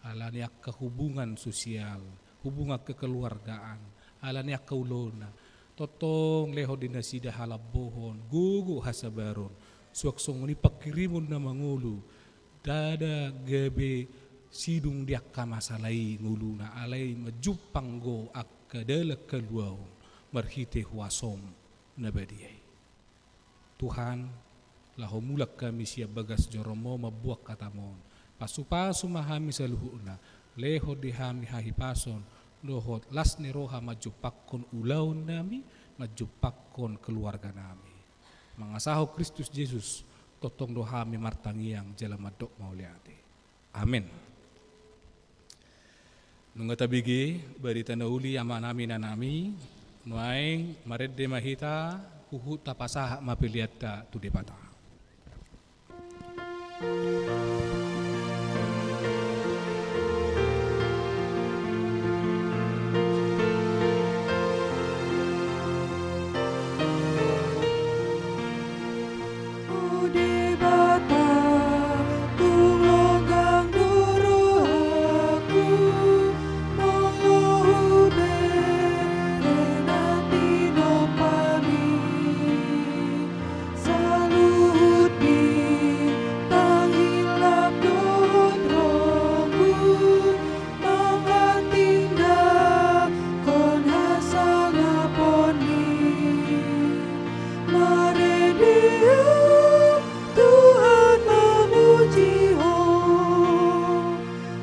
ala ni angka hubungan sosial, hubungan kekeluargaan, ala ni angka ulaonna. Tongtong lehon di nasida halambohon, gogo, hasabaron, suang songon i pangkirimon na mangolu, ndada gabe sidung di angka masalah i ngoluna, alai manjumpang do angka dalan haluaon marhite huasom na badia i. Tuhan, laho mulak hami sian bagas joromu mamboan hatam on. Pasupasu ma hami saluhutna, lehon di hami hahipason dohot las ni roha manjumpangkon ulaonnami, manjumpangkon keluarganami. Mangasahon Kristus Jesus, tongtong do hami martangiang jala mandok mauliate. Amen. Nunga tabege barita na uli amanami inanami, nuaeng marende ma hita, huhut tapasahat ma peleanta tu Debata. O Debata, tung longgang do rohangku, molo hubereng na tinompami. Saluhut ni panghilap dohot rohangku, mangantingkon hasangaponni. Marende Ho, Tuhan, mamuji Ho,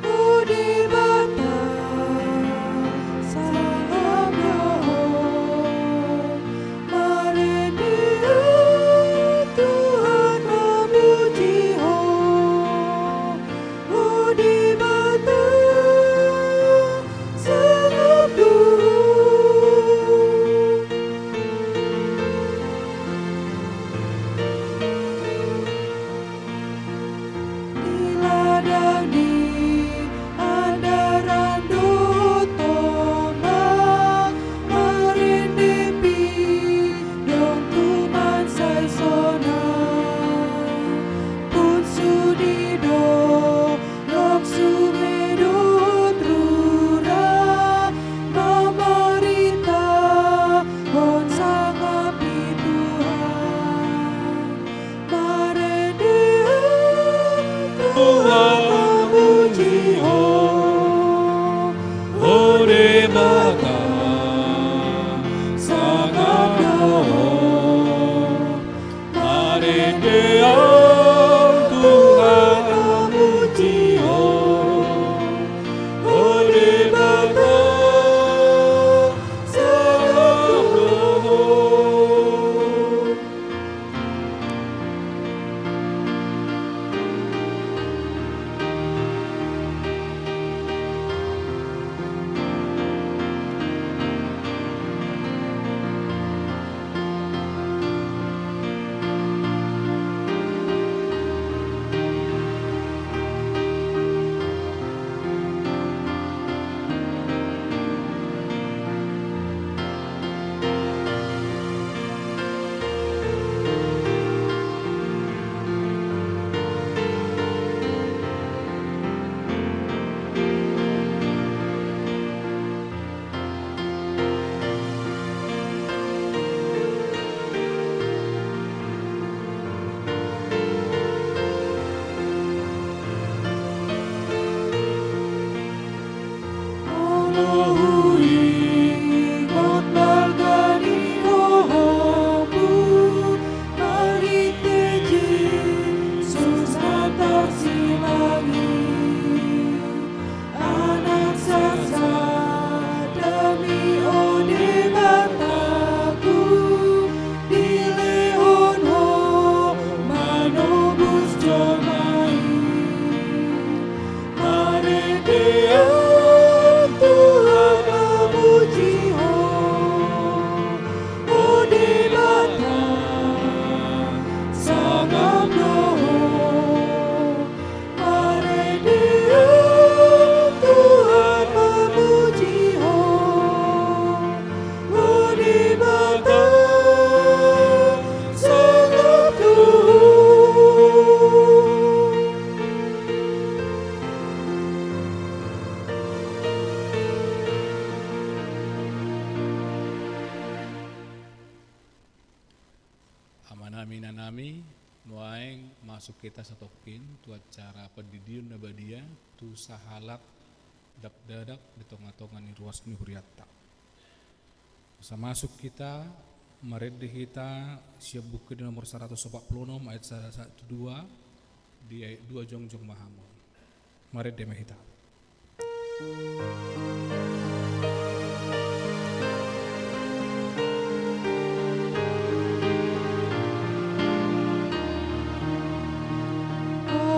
o Debata, sangap do Ho. Marende Ho, Tuhan, mamuji Ho, o Debata, sangap do Ho. Di ladang, di andaran dohot tombak, marende pidong tu mansai sonang. Punsu ni dolok, sume dohot rura, mamaritahon sangap ni Tuhan. Marende Ho, Tuhan, mamuji Ho, o Debata, sangap do Ho. Marende Ho, Tuhan, mamuji Ho, o Debata, sangap do Ho. Nami, nuaeng masuk hita satongkin tu acara pandidion na badia tu sahalak dakdanak di tongatonga ni ruas ni hurianta. Asa masuk hita, marende hita sian Buku Ende nomor saratus opat pulu onom ayat sada sahat tu dua, di ayat dua jongjong ma hamu. Marende ma hita.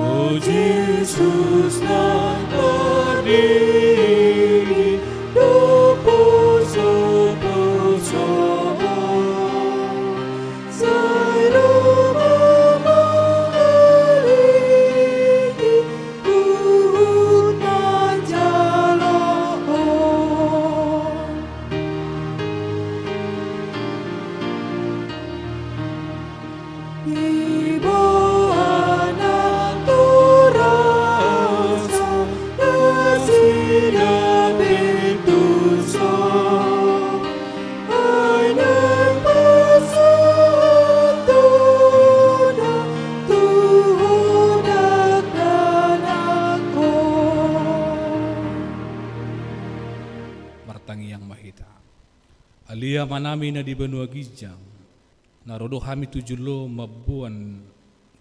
O Jesus, nang tardidi do posoposo, sai ro ma mangalilingi huhut manjalo Ho. Diboan nang torasa nasida pintosa, ai naeng pasahatonna tu Ho dakdanakhon. Martangiang ma hita. Ale Amanami na di banua ginjang, na ro do hami tu jolo mamboan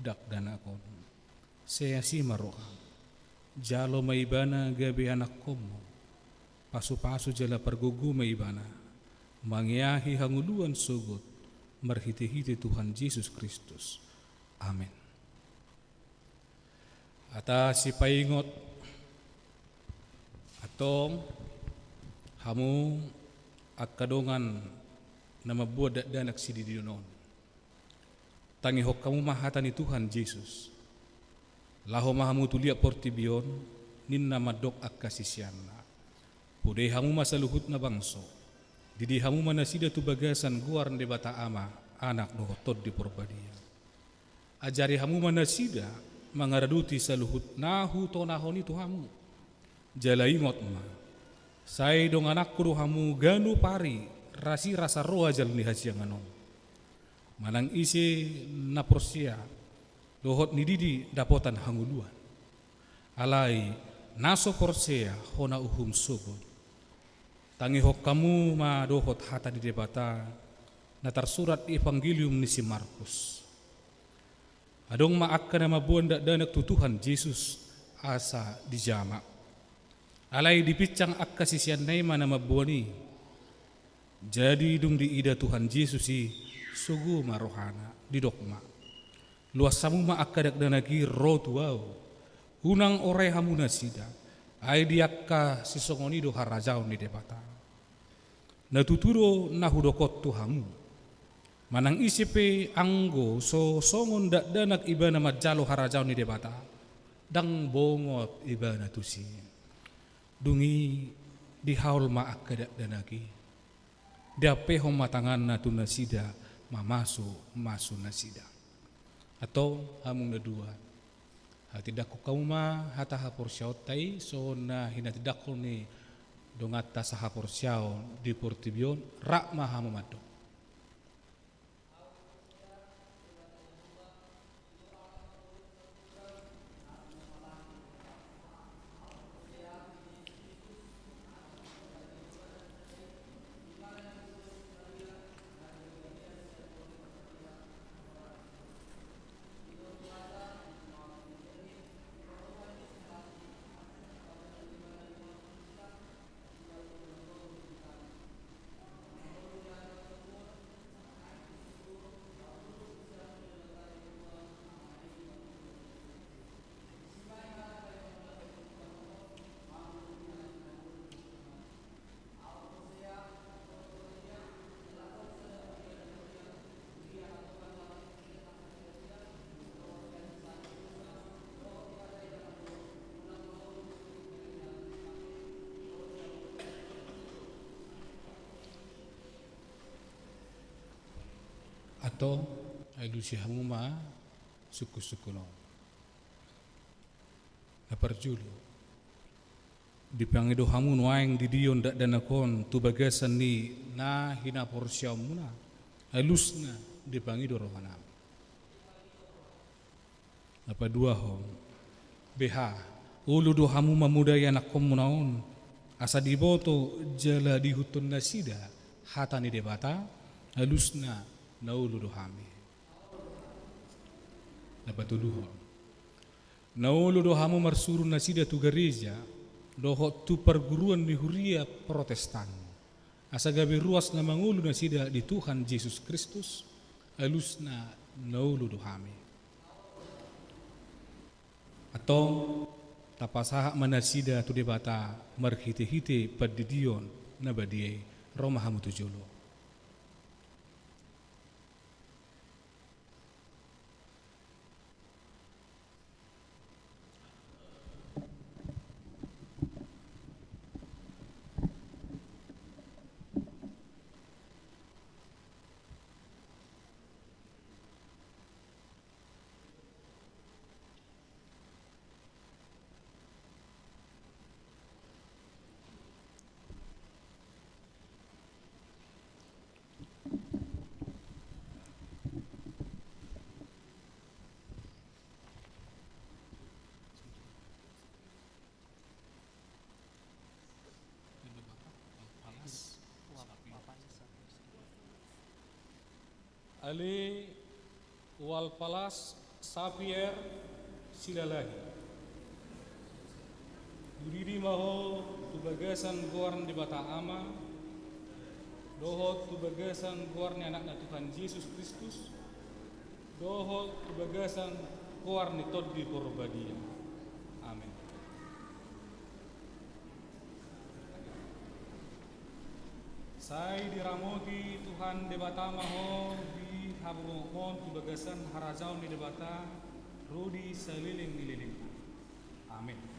dakdanak on. Sai asi ma roham. Jalo ma ibana gabe anakhonmu. Pasupasu jala pargogoi ma ibana, mangeahi hangoluan sogot, marhitehite Tuhan Jesus Kristus. Amen. Hata sipaingot. Antong, hamu angka dongan na mamboan dakdanak sididion on, tangihon hamu ma hata ni Tuhan Jesus. Laho ma hamu tu liat portibi on, ninna mandok angka siseanna: Podai hamu ma saluhutna bangso. Didi hamu ma nasida tu bagasan goar ni Debata Ama, Anak dohot Tondi Porbadia. Ajari hamu ma nasida mangaradoti saluhut na hutonahon i tu hamu. Jala ingot ma, sai dongananku do hamu ganup ari rasirasa ro ajal ni hasiangan on. Manang ise na porsea, dohot ni didi dapotan hangoluan. Alai na so porsea hona uhum sogot. Tangihon hamu ma dohot hata ni Debata na tarsurat di Evangelium ni si Markus. Adong ma angka na mamboan dakdanak tu Tuhan Jesus asa dijama. Alai dipinsang angka siseanna i ma na mamboan i. Jadi dung diida Tuhan Jesus i, sogo ma rohana, didok ma: Luas hamu ma angka dakdanak i ro tu Ahu. Unang orai hamu nasida, ai di angka sisongon i do harajaon ni Debata. Na tutu do na hudok on tu hamu: Manang ise pe anggo so songon dakdanak ibana manjalo harajaon ni Debata, ndang bongot ibana tusi. Dung i dihaol ma angka dakdanak i, diampehon ma tanganna tu nasida, mamasumasu nasida. Antong, hamu na dua, hatindanghon hamu ma hata haporseaonta i songon na hinatindangkon ni donganta sahaporseaon di portibi on. Rap ma hamu mandok. Antong, alusi hamu ma sungkunsungkun on. Na parjolo, dipangido hamu nuaeng didion dakdanak on tu bagasan ni na hinaporseaonmuna, alusna dipangido rohanami. Na paduahon, beha, olo do hamu mamodai anakkonmuna on, asa diboto jala diihuthon nasida hata ni Debata, alusna na olo do hami. Na patoluhon, na olo do hamu marsuru nasida tu gareja dohot tu parguruan ni huria Protestan, asa gabe ruas na mangolu nasida di Tuhan Jesus Kristus, alusna na olo do hami. Antong, tapasahat ma nasida tu Debata marhitehite pandidion na badia i. Ro ma hamu tu jolo. Ale Walpalas Xavier Silalahi. Hudidi ma ho tu bagasan goar ni Debata Ama, dohot tu bagasan goar ni Anakna Tuhan Jesus Kristus, dohot tu bagasan goar ni Tondi Porbadia. Amen. Sai diramoti Tuhan Debata ma ho di haburungmon tu bagasan harajaon ni Debata ro di saleleng ni lelengna. Amen.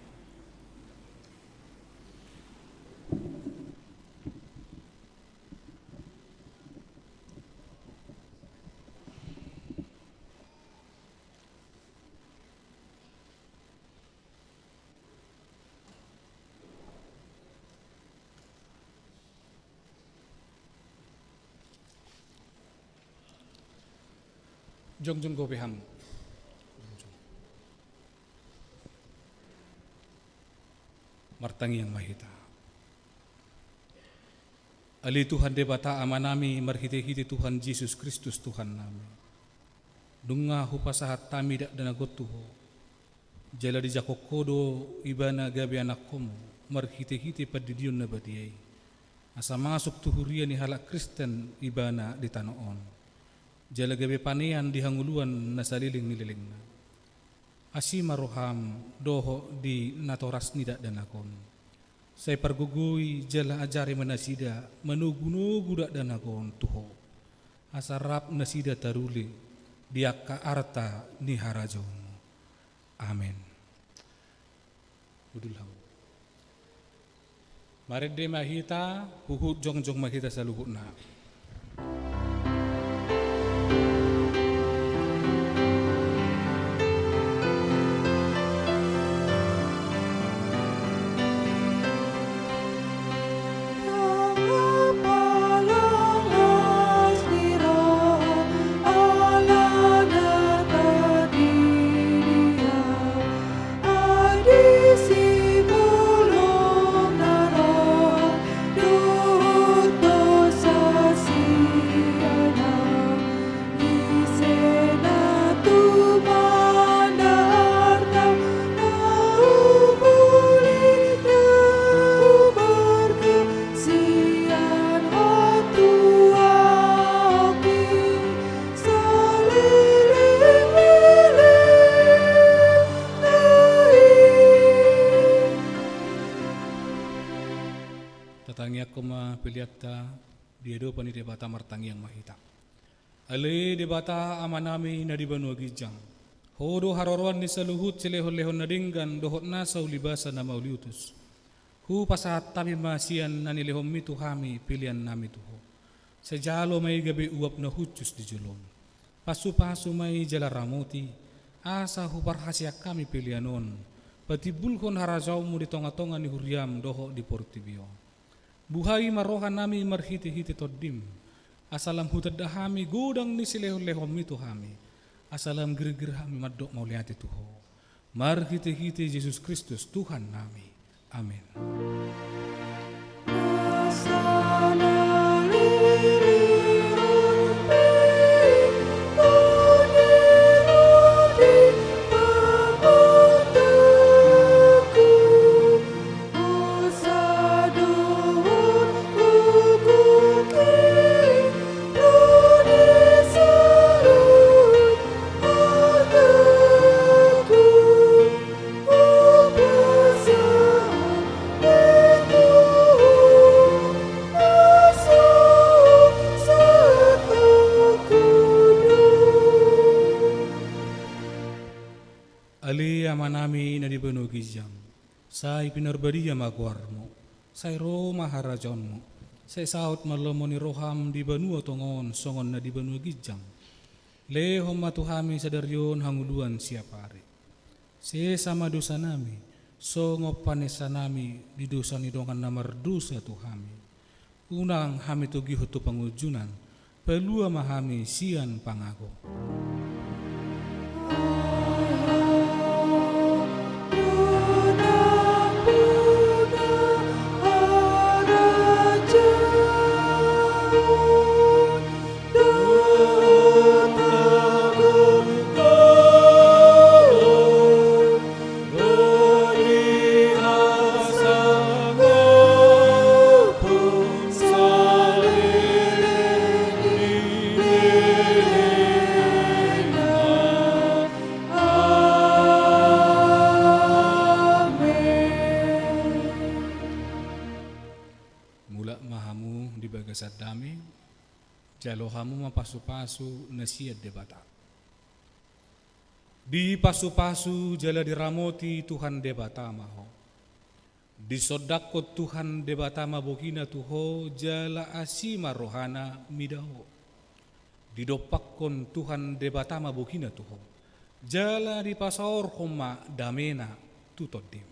Jongjong dope hamu. Martangiang ma hita. Ale Tuhan Debata Amanami, marhitehite Tuhan Jesus Kristus Tuhannami, nunga hupasahat hami dakdanak on tu Ho. Jala dijangkon Ho do Ibana gabe anakkonmu marhitehite pandidion na badia i, asa masuk tu huria ni halak Kristen Ibana di tano on, jala gabe panean di hangoluan na saleleng ni lelengna. Asi ma roham dohot di natoras ni dakdanak on. Sai pargogoi jala ajari ma nasida manogunogu dakdanak on tu Ho, asa rap nasida taruli di angka arta ni harajaonmu. Amen. Hundul hamu. Marende ma hita, huhut jongjong ma hita saluhutna. Tatangiangkon ma peleanta di adopan ni Debata, martangiang ma hita. Ale Debata Amanami na di banua ginjang, Ho do haroroan ni saluhut silehonlehon na denggan dohot nasa ulibasa na mauliutus. Hupasahat hami ma sian na nilehonmi tu hami peleannami tu Ho. Sai jalo ma i gabe uap na hushus di jolom. Pasupasu ma i jala ramoti, asa huparhaseang hami pelean on patimbulhon harajaonmu di tongatonga ni huriam dohot di portibi on. Buhai ma rohanami marhitehite Tondim, asa lam hutanda hami godang ni silehonlehonmi tu hami, Asa lam girgir hami mandok mauliate tu Ho. Marhitehite Jesus Kristus Tuhannami. Amen. Ale Amanami na di banua ginjang, sai pinarbadia ma goarMu, sai ro ma harajaonMu, sai saut ma lomo ni rohaM di banua tonga on songon na di banua ginjang. Lehon ma tu hami sadari on hangoluan siapari. Sesa ma dosanami, songon panesanami di dosa ni dongan na mardosa tu hami. Unang hami togihon tu pangunjunan, palua ma hami sian pangago. Mulak ma hamu di bagasan dame, jalo hamu ma pasupasu na sian Debata. Dipasupasu jala diramoti Tuhan Debata ma ho. Disondangkon Tuhan Debata ma bohina tu ho jala asi ma rohana mida ho. Didompakkon Tuhan Debata ma bohina tu ho jala dipasaorhon ma damena tu tondim.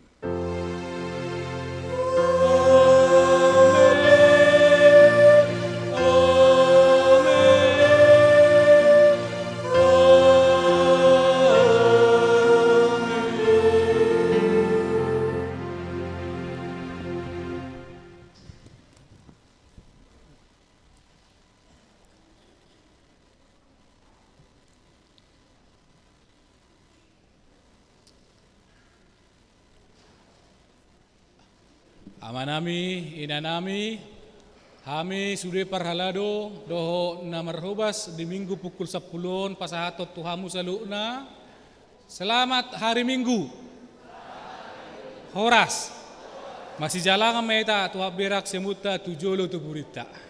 Amanami, inanami, hami sude parhalado dohot na marhobas di Minggu pukul sampulu on pasahathon tu hamu saluhutna. Selamat hari Minggu. Horas. Masijalangan ma hita tu hamberak siamunta tu jolo tu burinta.